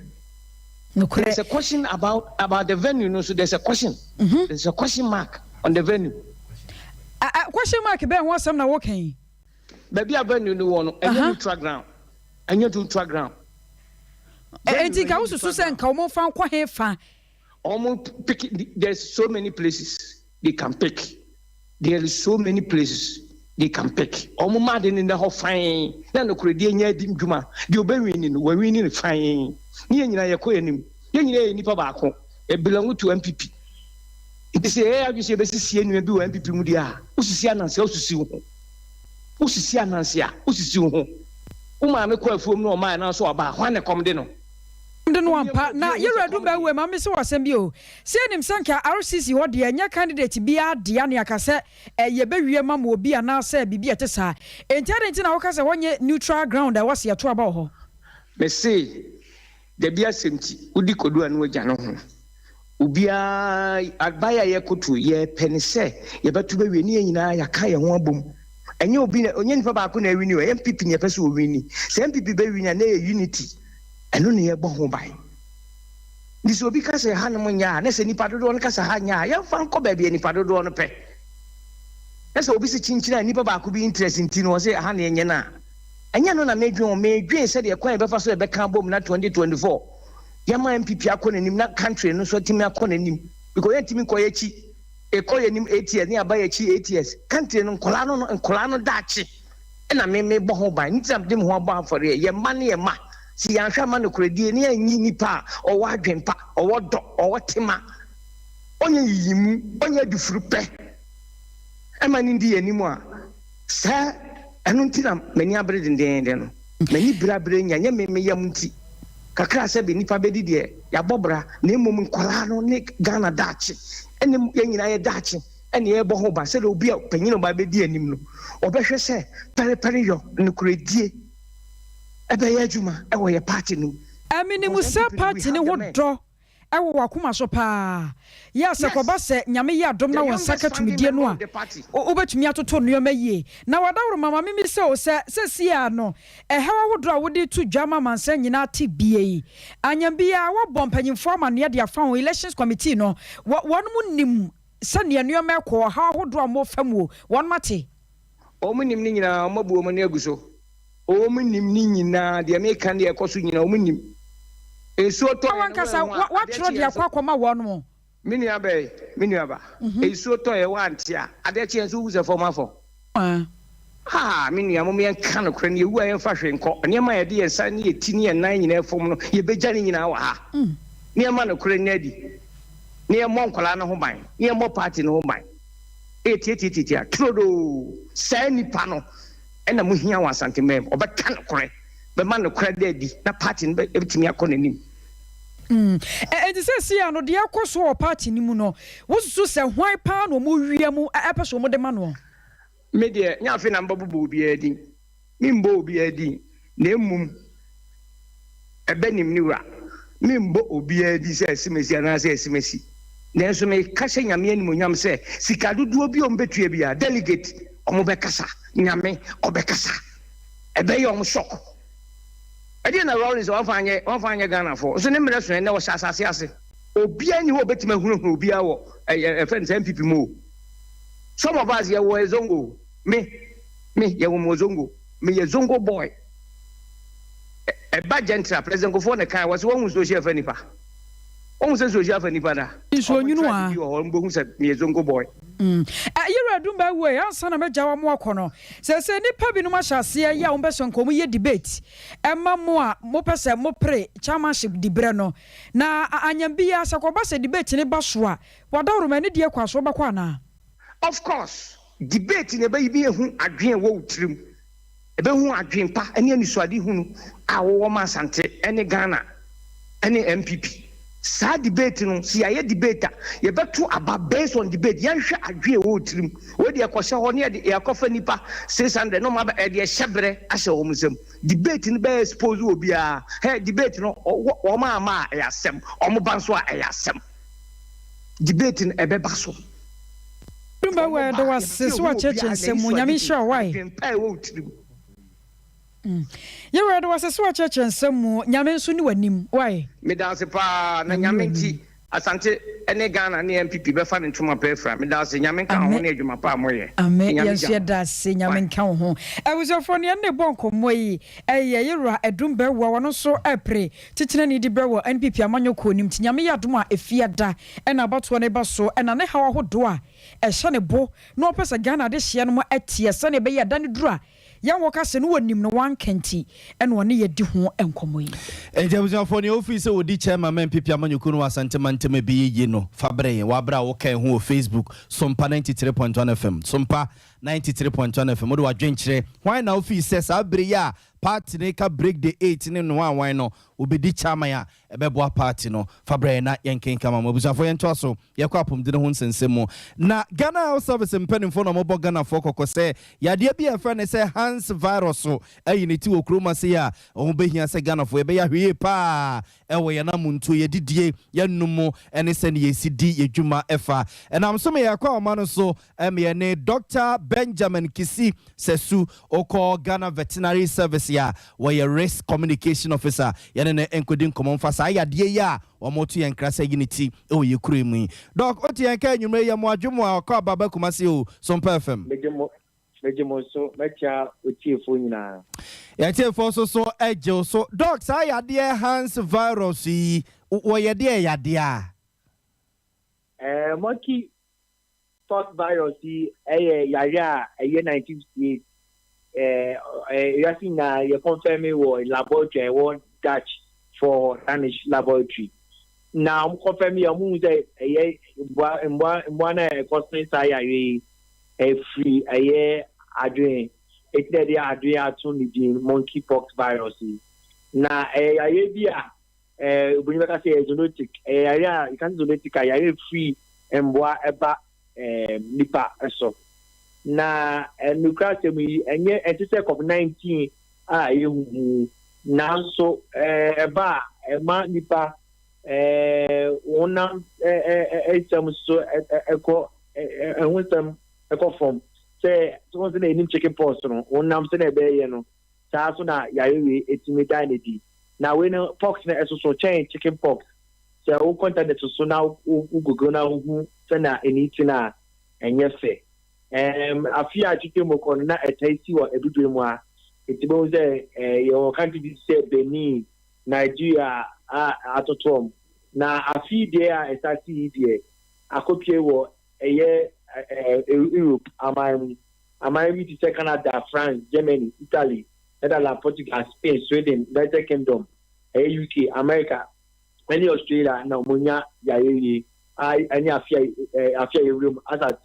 Nokorɛ. There's a question about about the venue no nso, there's a question. There's a question mark on the venue. Question mark bɛn ho asɛm na woka yi? Baabi a venue no wɔ no, ɛnyɛ neutral ground. Ɛnyɛ neutral ground. Enti nka wosusu sɛ nka wɔmfa nkɔ he fa? Wɔn pick, there's so many places they can pick. There is so many places they can pick. Wɔn ma ade no nna hɔ fann na nokorɛdie nyɛ adi dwuma. Deɛ ɔbɛwini no, wawini no fann. Ne yɛn nyinaa yɛkɔ yɛn anim. Yɛn nyinaa yɛ nnipa baako. Yɛ belong to NPP. Nti sɛ yɛyɛ adwene sɛ yɛbɛsisi yɛn nua bi wɔ NPP mu deɛ a, wosisi ananse a, wosisi wo ho. Wosisi ananse a, wosisi wo ho. Wo maame kɔ afuom na ɔmaa ɛnan so aba a, hwan na ɛkɔm de no? De no ampa. Na Yewura Dumba Awuah ma mese wo asɛm bi o. Sɛ yɛnim sɛ nka RCC hɔ deɛ ɛnyɛ candidate biara dea ne aka sɛ yɛbɛwie ma ma obi anaasɛ biribi a ɛte saa. Enti adɛn nti na woka sɛ hɔ nyɛ neutral ground a ɛwɔ sɛ yɛto aba wɔ hɔ? Mese dabi asɛm nti wodi kodu a na wagya no ho. Obiara abae a yɛkoto yɛpɛ ne sɛ yɛbɛto bɛwie ne yɛn nyinaa yɛaka yɛn ho abom. Ɛnyɛ obi na ɛnyɛ nipa baako na awini o, ɛyɛ NPP na yɛpɛ sɛ ɔwini. Sɛ NPP bɛwini a na ɛyɛ unity. Ɛno na yɛbɔ ho ban. Nti sɛ obi ka sɛ hanom nyɛ a, na sɛ nnipa dodoɔ no ka sɛ ha nyɛ a, yɛmfa nkɔ baabi a nnipa dodoɔ no pɛ. Na sɛ obi se kyinkyin a nnipa baako bi interest nti no ɔse ha na yɛnyɛ no a, ɛnyɛ ɛno na medwen ho. Medwen sɛdeɛ kwan a yɛbɛfa so yɛbɛka abom na 2024 yɛma NPP akɔ n'anim na country no nso atumi akɔ n'anim. Because yɛntumi nkɔ yɛakyi, yɛkɔ yɛn anim 8 years ne yɛaba yɛakyi 8 years. Country no nkwadaa no nkwadaa no daakye. na me mebɔ ho ban, ne nti na mede me ho abɔ afɔreɛ, yɛn mma ne yɛn mma, sɛ yɛanhwɛ amma nokorɛdie na yɛanyi nipa a ɔwɔ adwen pa, ɔwɔ dɔ, ɔwɔ tema, ɔnyɛ nyiyimu, ɔnyɛ adufurupɛ mma no ndi yɛn anim a, saa ɛno nti na m'ani abere dendeenden no, m'ani bere abere nya, nyɛ me me yam nti, kakra sɛbe nipa bɛdi deɛ, yɛabɔ bra, na mmom nkwadaa no ne Ghana daakye, ɛne yɛn nyinaa yɛ daakye. na yɛrebɔ ho ban sɛdeɛ obi a panyin a ɔba bɛdi anim no, ɔbɛhwɛ sɛ pɛrepɛreyɔ, nokorɛdie bɛyɛ adwuma wɔ yɛn party no mu. Menim Because sɛ NPP no, we party no have ho the men. dɔ wɔ w'akoma so paa. Yɛ a sɛ kɔba Yes, sɛ Nyame yɛ adom the na wo nsa youngest ka founding tumidie no member a, of the party. wobɛtumi atoto nnoɔma yie. Na w'adaworoma ma memmisa o sɛ, seesei ara no, ɛhaw ahodoɔ a wode reto dwa ma amansan nyinaa te bie yi, anyɛ biara woabɔ mpanyimfoɔ amanneɛ de afa ho, Elections Committee no, wɔ, wɔnom nim Sɛdeɛ nneɛma rekɔ, ɔhaw ahodoɔ a wɔrefa mu o, wɔnom ate. Wɔn nim ne nyinaa, wɔn abu wɔn ani agu so. Wɔn nim ne nyinaa, deɛ meka ne deɛ ɛkɔ so nyinaa, wɔn nim. Nsuo tɔ Na yɛ no w'ankasa woanhu a, adeɛ woatwerɛ kye de yɛn akɔ so. akɔma wɔnom. Me nua bɛn, me nua ba, nsuo tɔ yɛ woante a, adeɛ kye yɛn so wohu sɛ fam afɔ. Ah, me nua, mom yɛnka nokorɛ no, yɛwu a yɛmfa hwee nkɔ. Nneɛma a yɛde yɛn nsa ne yɛn ti ne yɛn nan nyinaa fam no, yɛbɛgya ne nyinaa wɔ ha. Na yɛmma nokorɛ no adi, na yɛmmɔ nkwadaa no ho ban, na yɛmmɔ party no ho ban. Ɛyɛ tiatiatiatia, turodoo. Saa nipa no na mohia wɔ Asanteman mu. Ɔbɛka nokorɛ, bɛma nokorɛ ada adi, na party no bɛtumi akɔ n'anim. Enti seesei a no, deɛ ɛrekɔ so wɔ party no mu no, wosusu sɛ hwan paa na wɔwia mu pɛ sɛ wɔde ma noɔ? Me deɛ, nyɛ afei na mebɛbobɔ obiara din. Meremmɔ obiara din, na mmom ɛbɛ nim ne wura. Meremmɔ obiara din sɛ asimasi anaasɛ asimasi. Nanso meka hyɛ Nyame animuonyam sɛ, sika dodoɔ bi a wɔbɛtua biara, delegate, wɔbɛkasa. Nyame, ɔbɛkasa. Ɛbɛyɛ wɔn shock. Ɛdeɛn na Rawlings wamfa anyɛ, wamfa anyɛ Ghanafoɔ? Nso ne mmerɛ so ɛnnɛ ɔhyɛ asase ase. Obiara nni hɔ a ɔbɛtumi ahunahuna obiara wɔ ɛyɛ, yɛfrɛ no sɛ NPP mu o. Some of us yɛwɔ Zongo o. Me, me, yɛwɔ me wɔ Zongo. Meyɛ Zongo boy. Ɛba Gentra, President Kufuor na ɛkae, wɔse wahu nsuo hye afa nipa. Wahu sɛ nsuo hye afa nipa da? Nsuo Ɔmo nwunu tribe a. bi wɔ hɔ, ɔmo bɛhu sɛ meyɛ Zongo boy. Yewura Dumba awu ei, ansa na mɛgya wo ama woakɔ no, seesei nnipa binom ahyɛ aseɛ yɛ a wɔpɛ sɛ nka wɔyɛ debate ma mo a mopɛ sɛ mopere chairmanship diberɛ no. Na anyam biara sɛ kɔba sɛ debate no ba so a, w'adaworoma anidie kwan so wobɛkɔ anaa? Of course, debate na ɛbɛyi bi ahu adwene a ɛwɔ wo tirim. Ɛbɛhu adwene pa ne anisoadehunu a wowɔ ma Asante ne Ghana ne NPP. Saa debate no, sɛ yɛayɛ debate a, yɛbɛto aba based on debate. Yɛnhwɛ adwene a ɛwɔ wo tirim. Wei deɛ kɔhyɛ hɔ ne yɛde yɛakɔfa nnipa 600 na wɔn aba yɛde ɛhyɛ berɛ ahyɛ wɔn nsam. Debate no bɛ expose obiara. Hɛ, debate no, wɔn amma a ɛyɛ asɛm, wɔn ba nso a ɛyɛ asɛm. Debate no ɛbɛba so. Dumba wɔ yɛda wo ase sɛ wakyerɛkyerɛ nsɛm mu Nyame nhyira wo wai. Yɛwura yɛda wo ase sɛ wakyerɛkyerɛ nsɛm mu Nyame nso ne w'anim wai. Medase paa na Nyame ne Nyame nti w'anim. Asante ne Ghana ne NPP bɛfa ne ntoma pa afira. Medase Nyame nka wo ho ne adwuma pa a moyɛ. Ame Nyame yɛn nso gya mo yɛda ase Nyame kwan. nka wo ho. Abusuafoɔ nea yɛne no rebɔ nkɔmmɔ yi ɛyɛ Yɛwura Adum Bawuah ɔno nso ɛrepere Titenani dibrɛ wɔ NPP amanyɔ kuo no mu nti Nyame yɛ adom a Efiada na abatoɔ no reba so na ne haw ahodoɔ a ɛhyɛ ne bo na ɔpɛ sɛ Ghana adehyeɛ no mu teɛ sɛdeɛ ɛbɛyɛ a da no duru a yɛn wɔ ka sɛ no wɔnim no wanka nti na ɔne yɛ di ho nkɔmmɔ yi. Enti abusuafoɔ, nea wofii sɛ wɔdi chairman ma NPP amanyɔkuo no wɔ Asante mantam a ɛbɛyɛ yie no, fa brɛ yɛn wɔ aberɛ a woka yɛn ho wɔ Facebook, Sompa 93.1 FM, Sompa 93.1 FM. Wode w'adwenkyerɛ, hwan na wofii sɛ saa bere yi a party no reka break the eight ne noa wan no wɔbɛdi chairman a ɛbɛboa party no? Fa brɛ yɛn na yɛnkenkan ma mo. Abusuafoɔ yɛntoa so, yɛkɔ apomdene ho nsɛnsɛm mu. Na Ghana Health Service mpanimfoɔ na wɔbɔ Ghanafoɔ kɔkɔ sɛ yadeɛ bi a yɛfrɛ no sɛ Hans virus ayi ne ti wɔ kurom ase yi a ɛho bɛhia sɛ Ghanafoɔ yɛbɛyɛ ahwɛyie paa wɔ yɛn amontuo, yɛn adidie, yɛn nom mu ne sɛdeɛ yɛsi di yɛn dwuma fa. Ɛnam so ma yɛkɔ ahoma no so ma yɛne Dɔkta Benjamin Kissi Sessu, ɔkɔ Ghana Veterinary Service a wɔyɛ Risk Communication Officer, yɛne no nkɔdi nkɔmmɔ mfa saa yadeɛ yi a wɔto yɛn nkra sɛ ayi ne ti wɔ yɛn kuro yi mu yi. Dɔk, wote yɛn nka anwummerɛ yi, yɛ mo adwo mo a ɔkɔ aba ba Kumasi o, Sompa FM. Megye mo Megye mo so, mɛkyea otiefoɔ nyinaa. Yɛn atiefoɔ nso so gye wo so. Doc, saa yadeɛ Hans virus yi, wɔyɛ deɛ yadeɛ a? Ɛɛ, monkey pox virus yi yɛ yareɛ a ɛyɛ 1958 ɛɛ wiase nyinaa yɛ confirm wɔ laboratory a ɛwɔ Dutch foɔ hɔ, Danish laboratory. Na wɔn confirm yɛ, wɔn hu sɛ ɛyɛ mmoa mmoa mmoa no a ɛkɔsɛn saa yareɛ yi. Ɛfiri ɛyɛ adwene eti na yɛde adwene ato ne din monkey pox virus yi. Na ɛyɛ yareɛ bi a ɛɛ obroni bɛka sɛ ɛyɛ zoonotic. Ɛyɛ yareɛ a yɛka sɛ zoonotic a yareɛ firi mmoa ɛba ɛɛ nipa so. Na nokura asɛm yi ɛnyɛ ɛnte sɛ covid 19 a ɛyɛ huhu nanso ɛɛ ɛba a ɛma nipa ɛɛ honam ɛɛ nsɛm so ɛkɔ ɛho nsɛm kɔ fam sɛ wɔn sɛ na yɛnim chicken pox no honam sɛ na ɛbɛyɛ no saa so na yare wei ɛtumi da no adi na wei no pox no ɛsoso kyɛn chicken pox sɛ wokɔ internet so na wo google na wohu sɛ na ɛni ti no a ɛnyɛ fɛ ɛm afi a twitwa mu kɔ no na ɛtaa si wɔ abibire mu a ɛti bɛhu sɛ yɛwɔ country bi sɛ Benin Nigeria a atotoɔm na afi deɛ a ɛsa si yi deɛ akɔpue wɔ ɛyɛ Europe aman mu. Aman bi te sɛ Canada, France, Germany, Italy, Netherlands, Portugal, Spain, Sweden, United Kingdom, ɛyɛ UK, America ne Australia na wɔanya yareɛ yi a ɛne afe a afe a yɛwura mu as at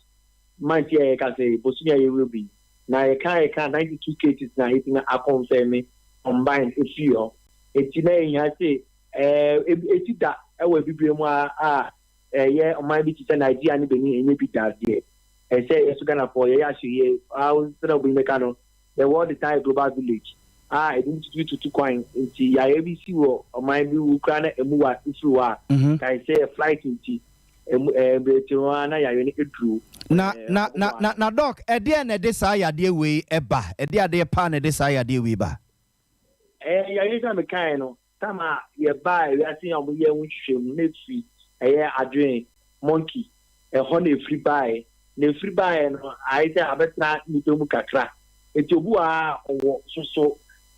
month yi a yɛkasa yi, bosome a yɛwura mu yi. Na yɛka yɛka 92 cases na yɛtumi akɔnfɛme combined ɛfiri hɔ. Enti na ɛhia sɛ ɛsi da wɔ abibire mu a a Ɛyɛ ɔman bi te sɛ Nigeria ne Benin ɛnyɛ bi da deɛ. Ɛsɛ sɛ yɛso Ghanafoɔ yɛyɛ ahwɛyie aa sɛdeɛ obi bɛka no the world is now a global village a ebinom tutumi tutu kwan nti yareɛ bi si wɔ ɔman bi wo koraa na ɛmu wa wofiri hɔ a kae sɛ flight nti ɛmu ɛɛ mmerɛ ti no ara na yareɛ no aduru Na ɛɛ na na ɔboboa na ano. na doc ɛdeɛn na ɛde saa yadeɛ wei ba? Ɛdeɛ adeɛ paa na ɛde saa yadeɛ wei ba? Ɛɛ yareɛ sɛ mekaeɛ no Time a yɛbaa wiase a wɔyɛɛ ho nhwehwɛmu no ɛfiri ɛyɛ adwene, monkey, ɛhɔ na ɛfiri baeɛ. Na ɛfiri baeɛ no ayɛ sɛ abɛtena nnipa mu kakra. Nti obi wɔ ha a ɔwɔ soso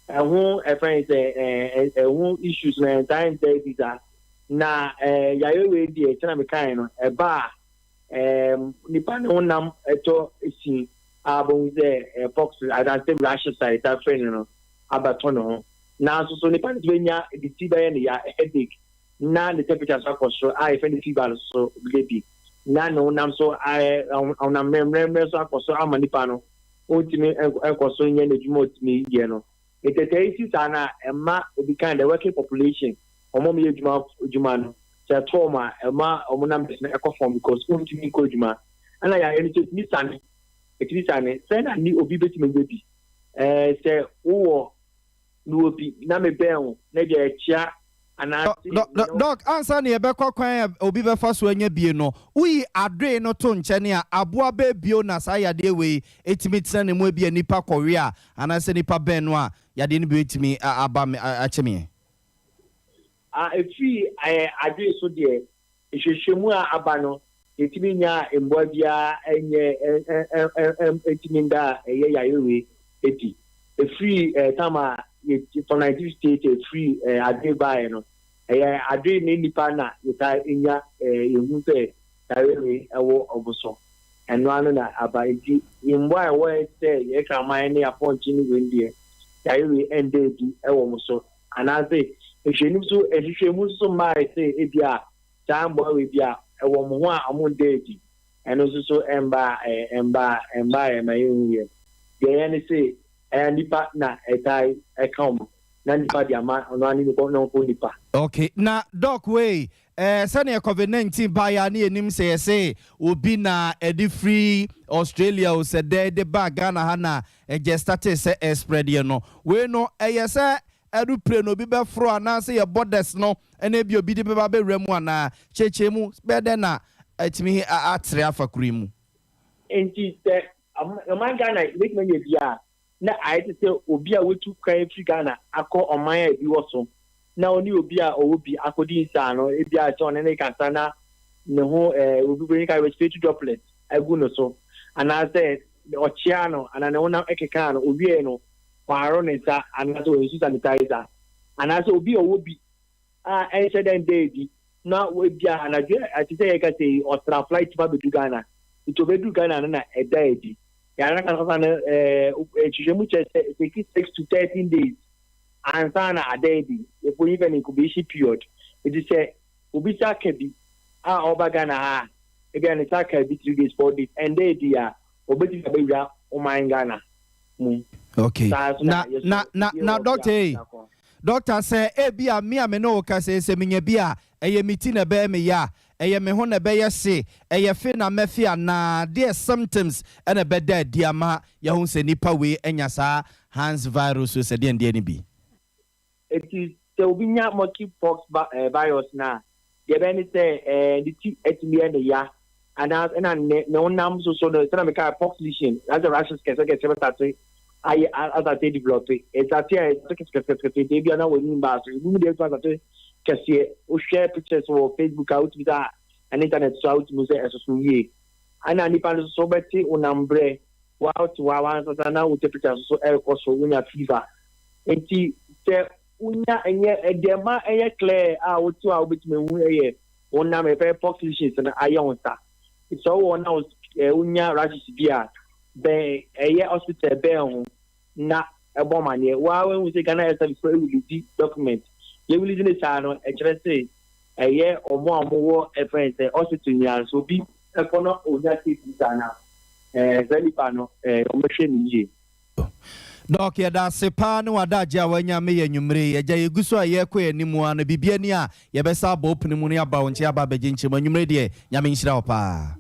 ɛho ɛfrɛ no sɛ ɛho issues no ɛntaa ntaa adi saa. Na yareɛ wei deɛ sɛdeɛ mekaeɛ no ɛba a Ɛɛm, nipa ne honam tɔ sin a wobɛhu sɛ ɛɛ pox anaasɛ rashes a yɛtaa frɛ no no abɛtɔ ne ho. Nanso so nipa no nso bɛnya ne ti bɛyɛ no ya, headache, na ne temperature nso akɔ soro a yɛfrɛ no fever no nso bɛyɛ bi, na ne honam nso ayɛ honam mmerɛmmerɛ nso akɔ so ama nipa no ɔntumi nkɔ so nyɛ n'adwuma a ɔtumi yɛ no. Ntetee yi si saa no a, ɛma obi kan the working population, wɔn a wɔyɛ adwuma adwuma no, sɛ ɛto wɔn a, ɛma wɔn numbers no ɛkɔ fam because wɔntumi nkɔ adwuma. Ɛna yareɛ no nso ɛtumi sane, ɛtumi sane. Sɛn na ne obi bɛtumi anya bi? Ɛɛ sɛ wowɔ mewɔ bi na mebɛn wo na deɛ ɛkyea anaase Dɔ, dɔk, ansa na yɛbɛkɔ kwan a obi bɛfa so anya bie no, woyi adoe no to nkyɛne a, aboa bɛɛ bio na saa yadeɛ wei tumi tena ne mu ebia nipa kɔwe a anaasɛ nipa bɛn no a yadeɛ no bi bɛtumi aba me akye meɛ? A Ɛfiri adoe so deɛ, Nhwehwɛmu a aba no, yɛntumi nyaa mmoa biara nyɛɛ ntumi ndaa ɛyɛ yareɛ wei adi. Ɛfiri tam a from 1958 a ɛfiri adoe baeɛ no, ɛyɛ adoe ne nnipa na yɛtaa nya yɛhu sɛ yareɛ wei wɔ wɔn so. Ɛno ano na aba. Nti mmoa a ɛwɔ sɛ yɛn kraman ne apɔnkye ne wei deɛ, yareɛ wei ɛnda adi wɔ wɔn so. Anaase nhwehwɛnim so nhwehwɛmu nso so mmae sɛ ebia saa mmoa wei bi a ɛwɔ wɔn ho a wɔnda adi, ɛno nso so ɛmmaa ɛmmaa ɛmmaa ɛma yɛnhu yɛ. Deɛ ɛyɛ ne se ɛyɛ nnipa na ɛtaa ɛka wɔn na nnipa de ama ɔno ara ne yɔnko nipa. Ok na doc wei eh sɛdeɛ covid 19 baeɛ a ne yɛnim sɛ yɛse obi na ɛde firi Australia o sɛ dɛn de baa Ghana ha na Ɛgyɛ startee sɛ ɛrespreadeɛ no, wei no ɛyɛ sɛ aeroplane na obi bɛforo anaasɛ yɛ borders no na ebia obi de bɛba abɛwura mu anaa? Kyerɛkyerɛ mu, bɛyɛ dɛn na atumi atere afa kuro yi mu? Enti sɛ ɔman Ghana yɛbɛtumi anya bi a, na ayɛ te sɛ obi a watu kwan afiri Ghana akɔ ɔman a ebi wɔ so na ɔne obi a ɔwɔ bi akɔdi nsaano, ebia sɛ ɔne no rekasa na ne ho obi bɛnya ka respiratory droplet agu no so anaasɛ ɔkyeaa no anaa ne honam kekaa no, owiei no, ɔahoro ne nsa anaasɛ oennsu sanitizer, anaasɛ obi a ɔwɔ bi a ɛnnhyɛ da nnda edi na ebia anadwo a tse sɛ yɛrekasa yi, ɔtsena flight mu abedu Ghana, ntsi obedur Ghana no na ɛda edi. Yare no ankasa no, nhwehwɛmu kyerɛ sɛ it takes 6 to 13 days ansaana ada edi, yɛfrɛ no incubation period. Ntsi sɛ obi nsa ka bi a ɔreba Ghana ha a, ebia ne nsa aka bi 3 days, 4 days, ɛnda edi a, obetumi abɛwura ɔman Ghana mu. Okay. Saa nso Na na yɛso na na yɛwɔ na bi a doctor ei, yɛakɔ. doctor sɛ ebi a me a me ne wo kasa yi sɛ menya bi a, ɛyɛ me ti na ɛbɛyɛ me ya, ɛyɛ me ho na ɛbɛyɛ hye, ɛyɛ fe na mɛfe anaa deɛ symptoms ɛna ɛbɛda adi ama yɛahu sɛ nipa wei anya saa Hans virus o sɛ deɛn deɛn no bi. Enti sɛ obi nya monkey pox virus no a, deɛ ɛbɛyɛ ne sɛ ne ti atumi yɛ ne ya anaa ɛna ne ne honam nso so no sɛdeɛ mekaa pox lesion asɛ rashes kɛsɛkɛsɛ bɛsate ayɛ asate develop ɛsate a ɛsate kɛsɛkɛsɛkɛsɛ nti ebia na w'ani mbaa so ebi mu deɛ ɛtumi asate kɛseɛ wohwɛ pictures wɔ Facebook a wotumi sɛ ɛne internet so a wotumi sɛ ɛsoso yie ɛna nipa no nso wobɛte honam brɛ wote hɔ a wansasa na wo temperature nso so ɛrekɔ so wonya fever nti sɛ wonya ɛnyɛ deɛ ma ɛyɛ clear a wote hɔ a wobɛtumi ahu ɛyɛ honam ɛfɛ pox lesions no ayɛ wo nsa sɛ wowɔ na wonya rashes bi a bɛn ɛyɛ hospital bɛn ho na ɛbɔ maneɛ waa wahu sɛ Ghana Health Service fo release document yɛ release ne saa no ɛkyerɛ sɛ ɛyɛ ɔmo a ɔmo wɔ ɛfɛn sɛ hospital nyinaa nso obi ɛkɔ na onya case bi saa na saa nipa no ɔmo hwɛ ne yie. Doc yɛda ase paa ne w'adagye a wanya me yɛ anwummere yi. Agya yɛgu so a yɛrekɔ yɛn anim ara no biribi ani a yɛbɛsa abɔ wo pono mu no yɛaba wo nkyɛn aba abɛgye nkyɛmu. Anwummere deɛ Nyame nhyira wo paa.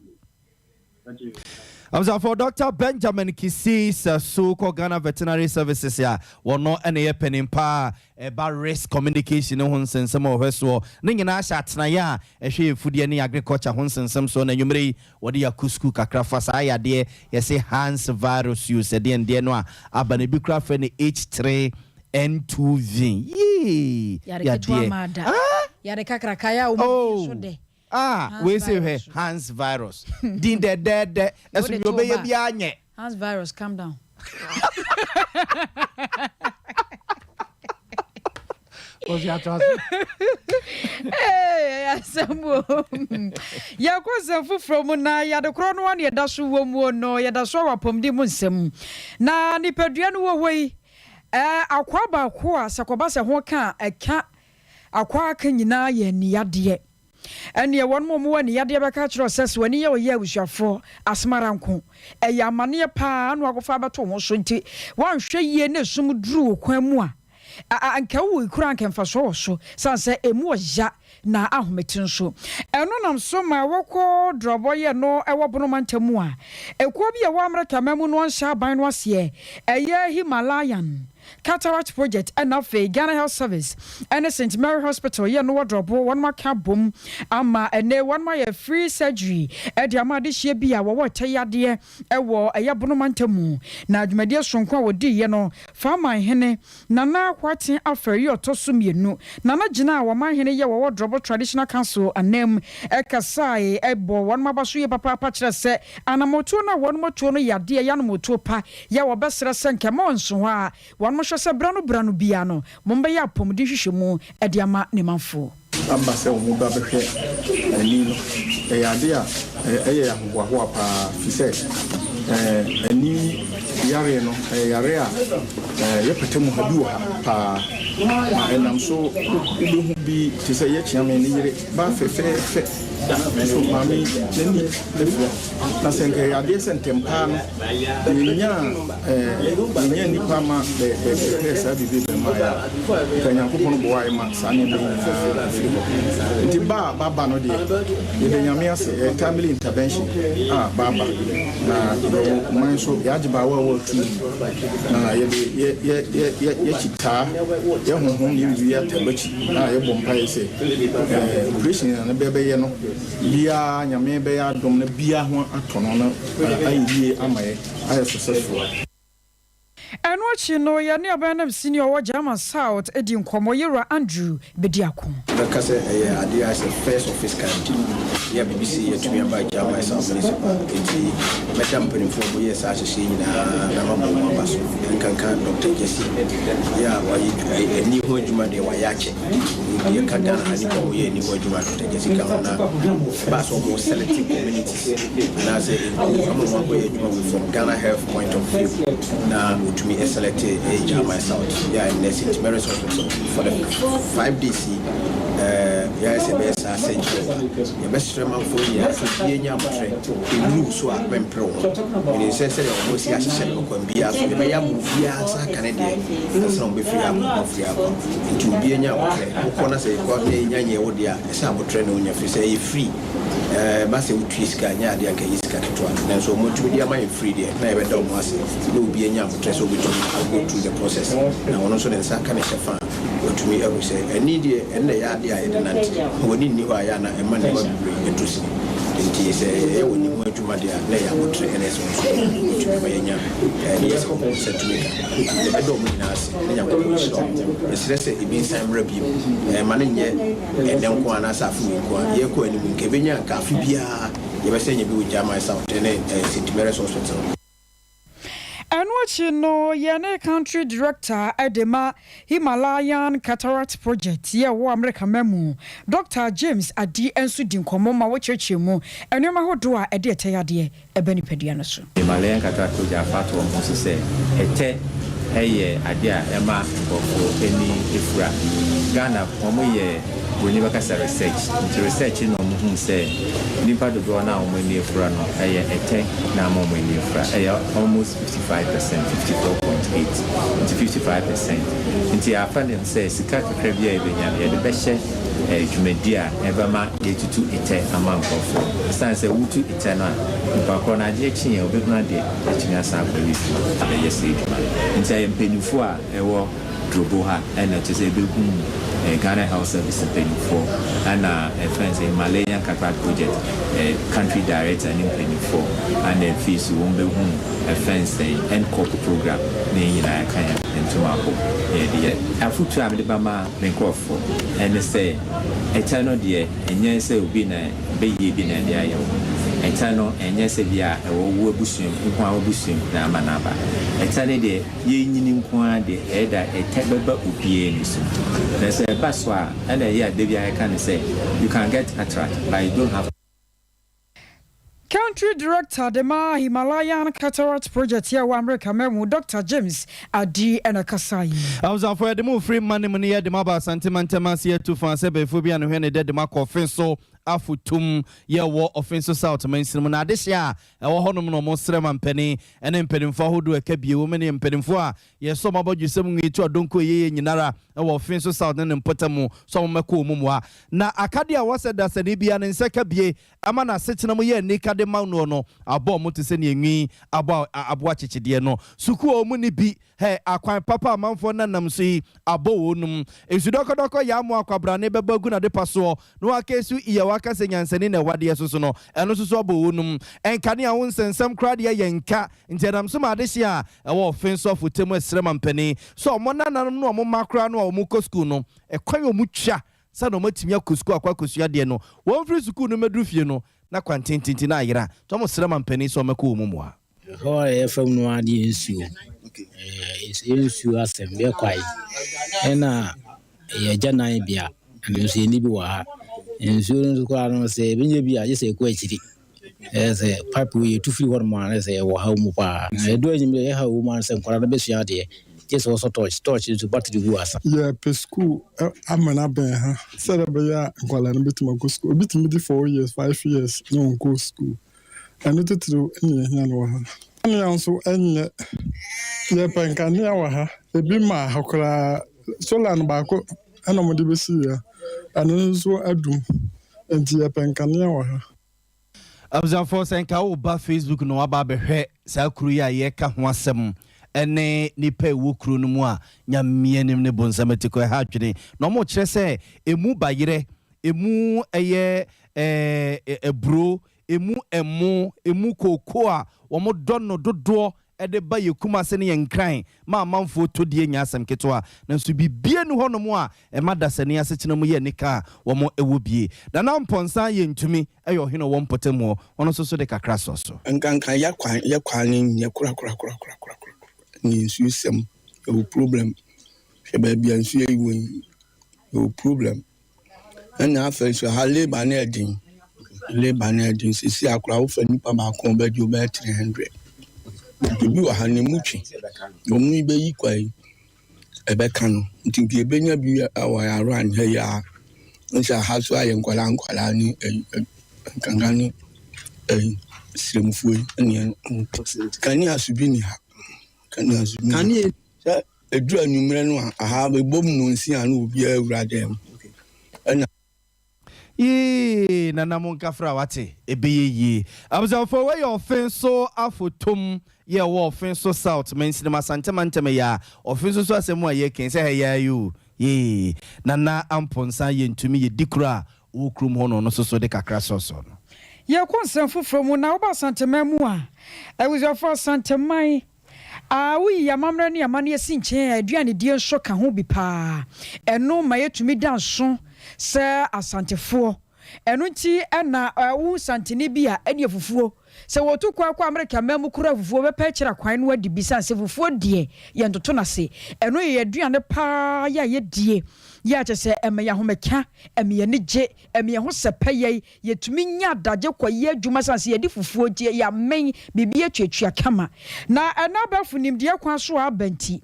Abusuafoɔ Dr. Benjamin Kissi Sasu kɔ Ghana Veterinary Services a wɔno na ɛyɛ panin paa ɛba risk communication ho nsɛnsɛm a wɔhwɛ soɔ ne nyinaa hyɛ atenaeɛ a ɛhwɛ yɛ fudeɛ ne agriculture ho nsɛnsɛm soɔ na anwummere yi wɔde yɛakɔ sukuu kakra fa saa yadeɛ yɛse Hans virus use ɛdeɛ ndeɛ no a aba no ebi koraa frɛ no H3N2V yii Yare ketewa yadeɛ ma da. Ah! Yare kakraka yɛ a wɔn Oh! so dɛ. Ah, Hans wei se hwɛ virus. Hans virus din dɛdɛɛdɛ ɛso Wode nea to ɔbɛyɛ ba. biara nyɛ. Hans virus, calm down. Kofi atoa so. Hey, Asɛm o. Yɛkɔ nsɛm foforɔ mu na yade korɔ no ara na yɛda so wɔ mu no, yɛda so wɔ apɔmuden mu nsɛm. Na nipadua no wɔ hɔ yi, akwaa baako a sɛ kɔba sɛ ho ka a, ɛka akwaa aka nyinaa yɛ aniyadeɛ. Ɛnneɛ wɔn a wɔwɔ aniyadeɛ bɛka akyerɛ wo sɛ, sɛ w'ani yɛ wo yɛ abusuafoɔ, asɛm ara nko. Ɛyɛ amaneɛ paa na wakɔfa abɛto wo ho so nti woanhwɛ yie na esum duru wo kwan mu a, anka wowui koraa anka mfasoɔ wɔ so sane sɛ ɛmu ɔya na ahomete nso. Ɛno nam so ma wɔkɔ drɔbɔ yɛ no wɔ Bono mantam mu a ekuo bi a ɛwɔ Amerika man mu no nhyɛ aban no aseɛ, ɛyɛ Himalayan Cataract Project ɛna afei Ghana Health Service ɛne Saint Mary Hospital yɛ no wɔ drɔbo wɔnom aka abom ama ɛnɛ wɔnom ayɛ free surgery ɛde ama adehyeɛ bi a wɔwɔ ɛtɛ yadeɛ ɛwɔ ɛyɛ Bono mantam mu. Na dwumadie sononko a wɔdiiɛ no Faman hene Nana Kwarteng Afari a ɔtɔ so mmienu, Nana gyinaa wɔn ahene yɛ wɔwɔ Drɔbo Traditional Council ananmu kasae bɔɔ wɔn aba so yie papaapa kyerɛɛ sɛ anammɔtuo no a wɔn atuo no yɛ adeɛ ɛyɛ anammɔtuo pa yɛ a wɔbɛsrɛ sɛ nka ɛmma wɔnso hɔ a wɔn hwɛ sɛ berɛ ano berɛ ano biara no wɔbɛyɛ apɔmuden nhwehwɛmu de ama ne manfoɔ. Aba sɛ wɔba bɛhwɛ ani no, ɛyɛ ade a ɛyɛ ahohoahoa paa, efisɛ ani yareɛ no, ɛyɛ yareɛ a yɛpata mu ha bi wɔ ha paa, na ɛnam so wobɛhu bi te sɛ yɛkyeame ne yere baa fɛfɛɛfɛ, nso maame yi n'ani afira. Na sɛ nka ɛyɛ adeɛ sɛ ntɛm paa no yɛnyaa yɛnyaa nnipa ma bɛ bɛ bɛhwɛɛ saa biribi bɛ maa yɛ a, nka Nyankopɔn boa yɛ ma saa nneɛma yi nyinaa firi hɔ. Nti ba a baba no deɛ, yɛda Nyame ase, ɛyɛ timely intervention a baba. Na yɛwɔ man nso, yɛagye baawa a wɔatu na yɛde yɛ yɛ yɛ yɛ yɛkyi taa, yɛ honhom ne yɛ biribi ataa bakyi a yɛbɔ mpaeɛ sɛ operation a ne bɛbɛyɛ no Biaa Nyame bɛyɛ adom na biaa ho atɔ no na ayɛ yie ama yɛ ayɛ successful. Ɛno akyi no, yɛne ɔbɛnamsini a ɔwɔ German South di nkɔmmɔ, Yewura Andrew Bediako. Mɛka sɛ ɛyɛ adeɛ a ɛsɛ first of its kind yɛ a biribi sei atumi aba German South Municipal enti mɛda mpanimfoɔ a wɔyɛɛ saa nhyehyɛɛ yi nyinaa na mabɔ wɔn aba so nkanka Doctor Gyasi yɛ a wayɛ ani ho adwuma deɛ wayɛ akyɛ. Deɛ ɛka Ghana ha nipa ɔmo yɛ ani ho adwuma no ɛgya sika ho na ɛbaa sɛ ɔmo select communities anaasɛ nkuro ama ɔmo akɔyɛ adwuma wei from Ghana health point of view na ɔtumi select Gyaaman South yɛ a ɛnnɛ St Mary's Hospital for the 5 days yi yɛayɛ sɛ ɛbɛyɛ saa surgery wɔ ha. Yɛbɛsrɛ manfoɔ nyinaa sɛ obiara nya abotrɛ ɛnnuru so a mɛmpere wo ho. Menim sɛ sɛdeɛ wɔn asi ahyehyɛ no ɔkwan biara so yɛbɛyɛ ama obiara nsa aka ne deɛ ansa na wɔbɛfiri ha akɔ na wɔafiri ha akɔ. Nti obiara nya abotrɛ. Wokɔ na sɛ yɛkɔ na yɛnya nyɛɛ wo deɛ a, ɛsɛ abotrɛ na wonya firi sɛ ɛyɛ free. Ɛba sɛ wotua sika a, ɛnyɛ adeɛ a anka ɛyɛ sika ketewa. Nanso wɔatumi de ama yɛn free deɛ, na yɛbɛda wɔn ase na obiara nya abotrɛ sɛ ɔbɛtumi a go through the process na ɔno nso ne nsa aka ne kyɛfa a, watumi ahu sɛ ani deɛ ɛno na ɛyɛ adeɛ a yɛde nante. W'ani nni hɔ a, ɛyɛ a na ɛma nneɛma bebree tɔ sini. Nti sɛ yɛyɛ w'ani ho adwuma deɛ a, na ɛyɛ abotrɛ na ɛsɛ wo nso wotumi ma yɛnya deɛ ɛsɛ wo nsa tumi ka. Nti yɛbɛda wɔn nyinaa ase na Nyankopɔn nhyira wɔn. Mesrɛ sɛ ebi nsan mmra bio. Mma no nyɛ ɛnnɛ nko ara anaasɛ afe wei nko ara. Yɛrekɔ anim yi, nka ɛbɛnya nka afe biara yɛbɛsan anya bi wɔ Gyamai South ne St. Mary's Hospital. Ɛno akyi no, yɛne Country Director de ma Himalayan Cataract Project yɛ wɔ Amerika man mu, Dɔkta James Adi nso di nkɔmmɔ ma wɔkyerɛkyerɛ mu nneɛma ahodoɔ a ɛde ɛtɛ yadeɛ ba nipadua no so. Himalayan Cataract Project afa ato wɔn ho so sɛ ɛtɛ yɛ adeɛ a ɛma nkurɔfoɔ ani fura. Ghana wɔyɛ Buroni bɛka sɛ research, nti research na wɔhuu sɛ nnipa dodoɔ no a wɔn ani afura no ɛyɛ ɛtɛ na ama wɔn ani afura, ɛyɛ almost 55%, 54.8 nti 55%. Nti yɛafa no sɛ sika kakra bi a yɛbɛnya no yɛde bɛhyɛ dwumadi a ɛbɛma yɛatutu etɛ ama nkurɔfoɔ. Ɛsiane sɛ wotu etɛ no a, nipa korɔ no adeɛ kye a ɔbɛhunu adeɛ atumi asan akɔyɛ adwuma abɛyɛ saa adwuma no. Nti ɛyɛ mpaninfoɔ a ɛwɔ Drobo ha ɛna kyerɛ sɛ ɛbɛhuu Ghana Health Service mpaninfoɔ ɛna ɛfrɛ no sɛ Himalayan Cataract Project country director ne mpaninfoɔ ɛna afei so wɔn bɛhuu ɛfrɛ no sɛ NCOP program na yɛn nyinaa yɛka yɛn ntoma abom na yɛde yɛ. Afotuo a mede bɛma me nkurɔfoɔ ɛne sɛ ɛkyɛ no deɛ ɛnyɛ sɛ obi na bɛyie bi na ɛde ayɛ wo. Ɛtɛ no ɛnyɛ sɛ bi a ɛwɔ wo abusua mu nko ara w'abusua mu na ama no aba. Ɛtɛ no deɛ yɛnyini nko ara deɛ ɛyɛ da ɛtɛ bɛba obiara ani so. Na sɛ ɛba so a ɛna ɛyɛ a da biara yɛka no sɛ you can get cataract but you don't have Country Director de ma Himalayan Cataract Project a ɛwɔ Amerika man mu, Dɔkta James Adi na ɛkasae. Abusuafo, yɛde mo firi mma no mu no yɛde mo aba Asante mantam ase atu fa sɛ bɛɛfoɔ bi a ne hwɛ ne dɛ de mo akɔ Ɔfenso afotum yɛ wɔ Ɔfenso South mansini mu na adehyeɛ a ɛwɔ hɔnom no wɔn srɛ mampanin ne mpanimfoɔ ahodoɔ ɛka bie wɔ mu ne mpanimfoɔ a yɛsɔ wɔn abɔdwesɛm nwi to adonko ɛyɛyɛ nyinara wɔ Ɔfenso South ne ne mpɔtamu sɛ wɔn mmɛkɔ wɔn mua na akadeɛ a wɔsɛ dasani biara ne nsa ka bie Ama n'asetena mu yɛ anika de ma noɔ no, abɔ wɔn te sɛ nea nwi abɔ aboa kyekyedeɛ no. Sukuu a wɔn nni bi, hɛ, akwan papa a amanfoɔ nanam so yi abɔ wɔn. Nsu dɔkɔdɔkɔ yɛ amoa akwabrane bɛbɔ agu n'adepa soɔ, na waka asu iya waka sɛ nyansani na ɛwadeɛ so so no, ɛno nso so abɔ wɔn. Nkanea ho nsɛnsɛm koraa deɛ yɛ nka, nti ɛnam so ma adehyeɛ a ɛwɔ ɔfe nso afote mu ɛsrɛ mampanin sɛ wɔn nananom ne wɔn mma koraa no a wɔkɔ sukuu no, ɛkwan a wɔtwa Sɛdeɛ wɔatumi akɔ sukuu akɔ akɔsua adeɛ no, wɔmfiri sukuu no mmɛduru fie no, na kwan tententen no ayera. Nti wɔsrɛ mampanin sɛ ɔmmɛkɔ wɔn mmoa. Ɛhɔ a ɛyɛ fam no ara deɛ nsuo, ɛyɛ nsuo asɛm, yɛ kwae ɛna yɛ agyanan bea, ɛno nso yɛnni bi wɔ ha. Nsuo no nso koraa no sɛ yɛbɛnya bi a gye sɛ ɛkɔ akyiri. Ɛyɛ sɛ pipe wei yɛtu firi hɔnom a na sɛ yɛwɔ haw mu paa. Na ɛdu anwummerɛ yɛ haw wɔ mu ara sɛ nkwadaa no bɛsua adeɛ gye sɛ wɔsɔ torch, torch nso battery wu asa. Yɛpɛ sukuu ama no abɛn ha sɛdeɛ ɛbɛyɛ a nkwadaa no bɛtumi akɔ sukuu. Obi tumi di 4 years, 5 years na ɔnkɔɔ sukuu. Ɛno titiriw na yɛhia no wɔ ha. Nkanea nso nyɛ, yɛpɛ nkanea wɔ ha. Ebi mmaa ha koraa. Solar no baako na wɔde bɛsii ha. Ɛno nso adum. Nti yɛpɛ nkanea wɔ ha. Abusuafoɔ, sɛ nka woba Facebook na waba abɛhwɛ saa kuro yi a yɛreka ho asɛm ne nnipa a ɛwɔ kuro no mu a, Nyame anim ne bonsam atikɔ ɛha adwene. Na wɔkyerɛ sɛ ɛmu bayerɛ, ɛmu ɛyɛ ɛɛ aburo, ɛmu ɛmo, ɛmu kooko a wɔdɔ no dodoɔ de ba yɛn Kumase ne yɛn Nkran ma amanfoɔ tɔ die nyɛ asɛm ketewa. Nanso biribiara nni hɔnom a ɛma dasani asetena mu yɛ anika a wɔn wɔ bie. Nana Amponsah Yɛntumi yɛ ɔhene a ɔwɔ mpɔtam hɔ, ɔno nso so de kakra sɔ so. Nkanka yɛ kwan yɛ kwan no nyɛ korakorakorakorakorakora ne nsuo sɛm yɛwɔ problem hwɛ baabi a nsuo yi wɔ yi yɛwɔ problem. Ɛna afei nso ha labour no yɛ den labour no yɛ den sisi akora wofa nipa baako a ɔbɛgye wobɛyɛ 300 ebi wɔ ha ne mu twe wɔn yi bɛyi kwa yi ɛbɛka no nti nka ebenya bi wɔ around ha yi a nsa ha so ayɛ nkwadaa nkwadaa ne ɛyi nkankan ne ɛyi sremfoɔ yi ɛne kanea so bi ni ha kanea so bi ni ha sɛ Ɛduru anwummerɛ no a, ahaa, bɛbom nnɔnsia na obiara awura dan mu. Ɛna. Yee nana mo nkafra wate ɛbɛyɛ yie. Abusuafoɔ wei yɛ Ɔfenso afotom yɛ ɛwɔ Ɔfenso south mansinim Asante mantam ɛyɛ a Ɔfenso so asɛm a yɛka yi sɛ ha yi ara yi o yee Nana Amponsah yɛntumi yɛ di koro a ɔwɔ kurom hɔ no ɔno nso so de kakra sɔɔsɔɔ no. Yɛkɔ nsɛm foforɔ mu na woba Asanteman mu a, abusuafoɔ Asanteman A Woyi amammerɛ ne amanneɛ si nkyɛn a, aduanedie nso ka ho bi pa ara. Ɛno ma yɛtumi da nso sɛ Asantefoɔ. Ɛno nti na wohu Santene bi a ɛne afufuo. Sɛ wɔtu kwan kɔ Amerika man mu koraa a, afufuo bɛpɛ akyiri akwan no adi bi sane sɛ fufuo deɛ yɛntoto no ase. Ɛno yɛ yɛn aduane pa ara yɛ a yɛdie yɛ a kyerɛ sɛ ɛma yɛn ahomeka, ɛma yɛn ani gye, ɛma yɛn ho sɛpɛ yɛn. Yɛtumi nya adagye kɔyɛ adwuma sane sɛ yɛde fufuo nti yɛamen biribi atuatua kama. Na ɛnnɛ abɛɛfo nimdeɛ kwan so a aba nti,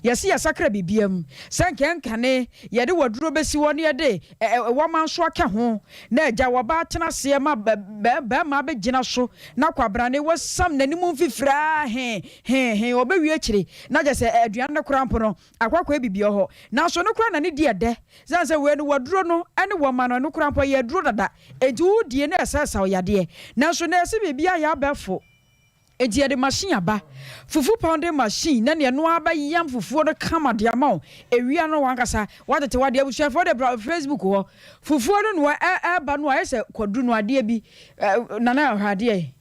yɛse yɛsakra biribiara mu. Sɛ nka ɛnkane yɛde waduro bɛsi hɔ na yɛde wɔma nso aka ho na agya wɔba atena aseɛ ma barima abɛgyina so na kwabrane wasam n'anim mfifire ara he he he ɔbɛwie akyire na kyerɛ sɛ aduane no koraa mpo no Akɔ akɔyɛ biribi wɔ hɔ. Nanso ɛno koraa na ne di ɛdɛ. Esiane sɛ wei no waduro no ne wɔma no, ɛno koraa mpo ɛyɛ aduro dada. Enti wodie na ɛsɛe wo yadeɛ. Nanso na ɛsɛ biribi ayɛ abɛɛfo. Enti yɛde machine aba. Fufu pounding machine na nea ɛno ara bɛyam fufuo no kama de ama wo. Ewia no w'ankasa woatete w'adeɛ. Abusuafoɔ de bra Facebook hɔ. Fufuo no noa ɛɛba no ayɛ sɛ kwadu no adeɛ bi. Nana hwɛ adeɛ yi.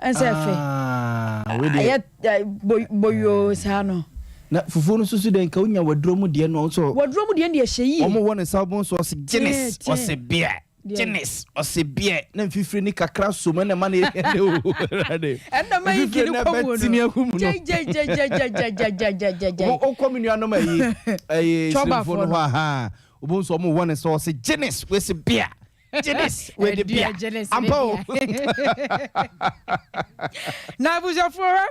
Ɛnsɛ ɛfɛ. Ah, wei deɛ. Ɛyɛ boyoo saa no. Na fufuo no soso deɛ nka wonya waduro mu deɛ no nso. Waduro mu deɛ deɛ ɛhyɛ yie. Wɔn wɔ ne nsa wɔn nso ɔse Guinness ɔse beer. Guinness ɔse beer na mfifire ni kakra som ɛna ɛma no yɛ dɛ o Awurade. Ɛna ma inki Mfifire no na kɔ mu ɛbɛtene no. agu mu no. Gyegyeegyegyeegyegyeegyegye. Wo wokɔ me nuanom ayi ɛyi Chɔbafoɔ Siremfoɔ no no. hɔ a haa wobɛhu sɛ ɔmo wɔ ne sɛ ɔse Guinness wei se beer Guinness wei de Ɛdeɛ beer Guinness ne ampa o. beer. Na abusuafoɔ hwɛ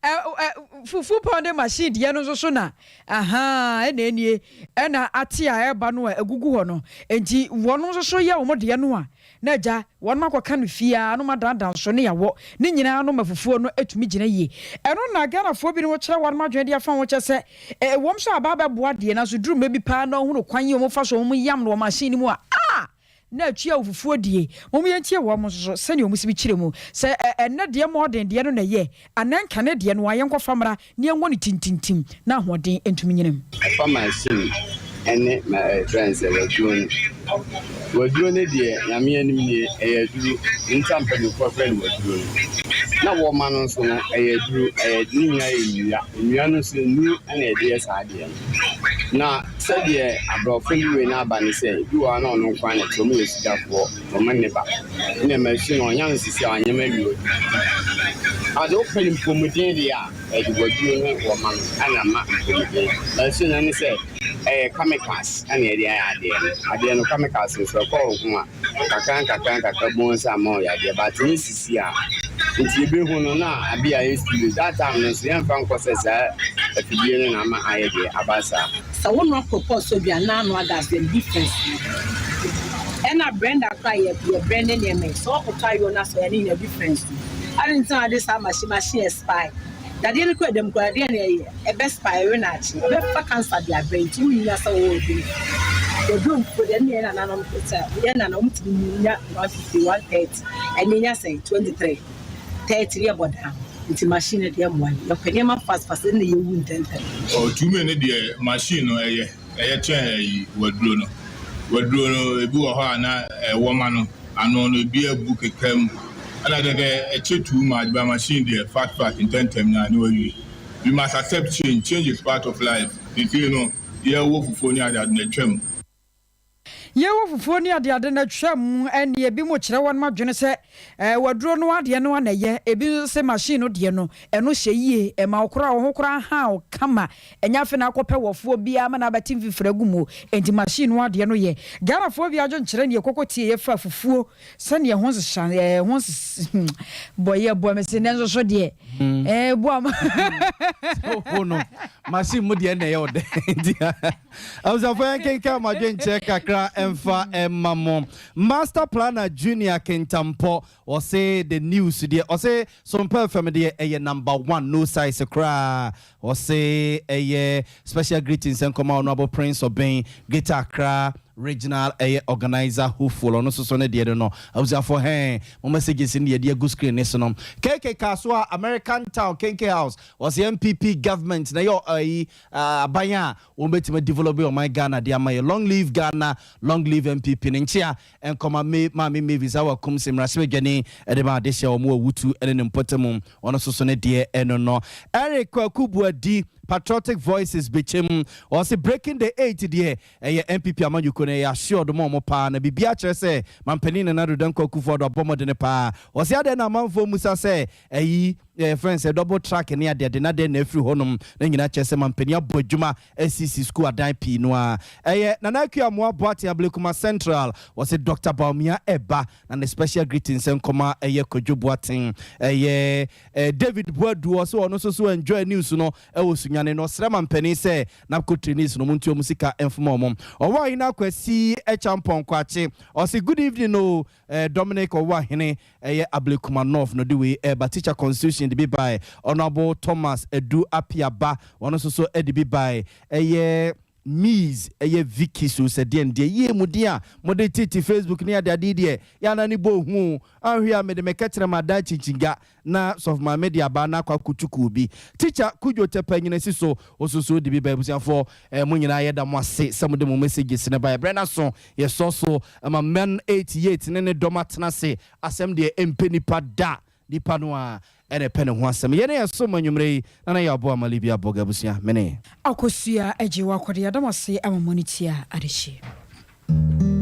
ɛ ɛ fufu pounding machine deɛ no nso so na ahaa ɛna ɛnie ɛna ate a ɛreba no a ɛgugu hɔ no nti wɔn nso so yɛ wɔn deɛ no a na agya wɔn akɔka no fie a no ma dandan so ne yɛawɔ ne nyinaa no ma fufuo no atumi gyina yie. Ɛno na Ghanafoɔ binom kyerɛ wɔn adwene de afa ho kyɛ sɛ ɛwom sɛ aba abɛboa deɛ nanso duru mmerɛ bi paa na wɔhunu kwan yi a wɔfa so wɔn yam no wɔ machine no mu a ah! Na atua wo fufuo die. Mom yɛntie wɔn nso so sɛdeɛ wɔn si bi kyerɛ mu. Sɛ ɛnnɛ deɛ mɔɔden deɛ no na ɛyɛ anaa nkane deɛ no a yɛnkɔfa mmra na yɛnwɔ no tintintim na ahoɔden ntumi nyina mu. Ɛfa machine ɛne ma ɛfrɛ no sɛ waduro no. Waduro no deɛ Nyame anim nie ɛyɛ aduro nti a mpaninfoɔ frɛ no waduro no. Na wɔma no nso no ɛyɛ aduro ɛyɛ ne nyinaa yɛ nnua. Nnua no nso nnuro na yɛde yɛ saa adeɛ no. Na sɛdeɛ aborɔfo de wei no aba ne sɛ, ebi wɔ hɔ a na ɔno nko ara na ɛte, wɔn yɛ sogyafoɔ, wɔn nne ba. Ɛna machine no ɔnya no sisi a ɔnyɛ ma wie ɔde didi. Ade wopɛ no mpɔmuden deɛ a, ɛde waduro ne wɔma no ɛna ma mpɔmuden. Machine no ne sɛ ɛyɛ chemicals ɛna yɛde ayɛ adeɛ no. Adeɛ no chemicals nso ɛkɔ wo ho a, Nkakra nkakra nkakra bohu sɛ ama wo yadeɛ but ne sisi a nti yɛbɛhu no na abi a yɛ studio that time no nso yɛmfa nkɔ sɛ saa afidie no na ama ayɛ deɛ aba saa. Sɛ wo noa kropɔt so aduane na anoa gas deɛ difference ni ɛna brenda koraa yɛ yɛ brɛ ne nneɛma yi sɛ wakɔtɔ ayɔ na sɛ ɔyɛ ne nyinaa difference ni ade nti na ade saa machine machine expire. Dadeɛ no kura dam koraa deɛn na ɛyɛ? Ɛbɛ spire na akye, ɛbɛfa cancer de abrɛ nti wonnya sɛ wɔwɔ aduro mpo. Aduro mpo deɛ ɛne yɛn nananom sɛ yɛn nana wɔn tumi nya 150, 130 ɛne nya sɛn 23, 30 ne yɛbɔ down nti machine no deɛ mmoa yɛn. Yɛpɛ nneɛma fast fast ɛne yɛwu ntɛntɛm. Oh tumi no deɛ machine no ɛyɛ ɛyɛ kyɛn ɛyi waduro no waduro no ebi wɔ hɔ a na ɛwɔ ma no ano no ebi abu keka mu ɛna kɛkɛ ɛkyɛ too much but machine deɛ fast fast ntɛntɛm na ne wawie we must accept change change is part of life sesei no yɛwɔ fufuo ne adeade no atwam. Yɛwɔ fufuo ne adeade no atwam ɛne ebi mo kyerɛ wɔn adwene sɛ ɛɛ waduro no adeɛ no ana ɛyɛ ebi nso sɛ machine no deɛ no ɛno hyɛ yie ɛma wo koraa wo ho koraa ha wo kama ɛnyɛ afei na akɔpɛ wɔfoɔ biara ma na abɛte mfifiri agu mu enti machine no adeɛ no yɛ Ghanafoɔ bi adwenkyerɛ ne yɛkɔkɔ tie yɛfa fufuo sɛneɛ ho nhyehyɛ ɛɛ ho nhyehyɛ bɔyɛ bɔ me se ne nso so deɛ ɛɛ boa ma. Ho no machine mu deɛ na ɛyɛ ɔdɛ nti abusuafo yɛn kenkan mo adwenkyerɛ kakra ɛmfa ɛma mo. Master Planner Junior Kintampɔ ɔse the news deɛ ɔse Sompa FM deɛ ɛyɛ number one no size koraa ɔse ɛyɛ special greetings nkɔma Honourable Prince Obeng Greater Accra Regional ɛyɛ organizer hopeful ɔno nso so ne deɛ no no abusuafo hɛn mo messages no deɛ de agu screen ne so no. KK Kasoa American Town Kenke House ɔse NPP government na ɛyɛ ɛyi aban a wɔn bɛtumi develop ɔman Ghana de ama yɛ long live Ghana long live NPP ne nkyea nkɔma me maame Mavis Awa Kumsi mmarahyɛbadwani ɛde ma adehyɛ wɔn wɔ Wutu ɛne ne mpɔtam ɔno nso so ne deɛ ɛno no. Eric Kwaku Buadi Patriotic Voices bɛkyɛm ɔse breaking the eight deɛ ɛyɛ NPP amanyɔkuo no ɛyɛ assured ma ɔmo paa na biribi akyerɛ sɛ mampanin Nana Addo Dankwa Akufo-Addo abɔ mmɔden paa ɔse adɛn na amanfoɔ musa sɛ ɛyi yɛfrɛ no sɛ double track ne adeade na dɛn na afiri hɔnom na nyinaa kyerɛ sɛ mampanin abɔ adwuma asisi sukuu adan pii no a ɛyɛ Nana Akua Amoah Boateng Ablekuma Central wɔse Dr. Bawumia ɛba na ne special greetings nkɔma ɛyɛ Kwadwo Boateng ɛyɛ David Boadu ɔse ɔno nso so enjoy news no ɛwɔ Sunyani na ɔsrɛ mampanin sɛ NABCO trainees no ɔmo ntua ɔmo sika mfoma ɔmo. Ɔwɔ Ahene Akwasi Kyampɔn Kwakye ɔse good evening o Dominic Ɔwɔ Ahene ɛyɛ Ablekuma North no de wei ɛba teacher constitution de bi bae Honourable Thomas Adu Apiaba ɔno nso so de bi bae ɛyɛ Miz ɛyɛ Vicky so sɛ deɛn deɛ yie mu din a mode tete Facebook ne adeade yi deɛ yɛ ana ne bɔ hu o anhwɛ a mede me kɛkyerɛ ma adan kyinkyinga na sɔfo maame de abaa no akɔ akɔtu kuo bi Teacher Kudwo Tɛpɛ Nyinasi so wososo de bi ba abusuafoɔ eh, mo nyinaa yɛda mo ase sɛ mode mo messages no ba yɛbrɛ no aso yɛsɔ so ma Man 88 ne ne dɔm atena ase asɛm deɛ ɛmpɛ nipa da nipa no a ɛna ɛpɛ ne ho asɛm yɛne yɛso ma anwummerɛ yi na na yɛaboa ma Libya Bɔga abusua mene Akosua agye wo akɔde yɛda mo ase ama mo ani tua adehyeɛ.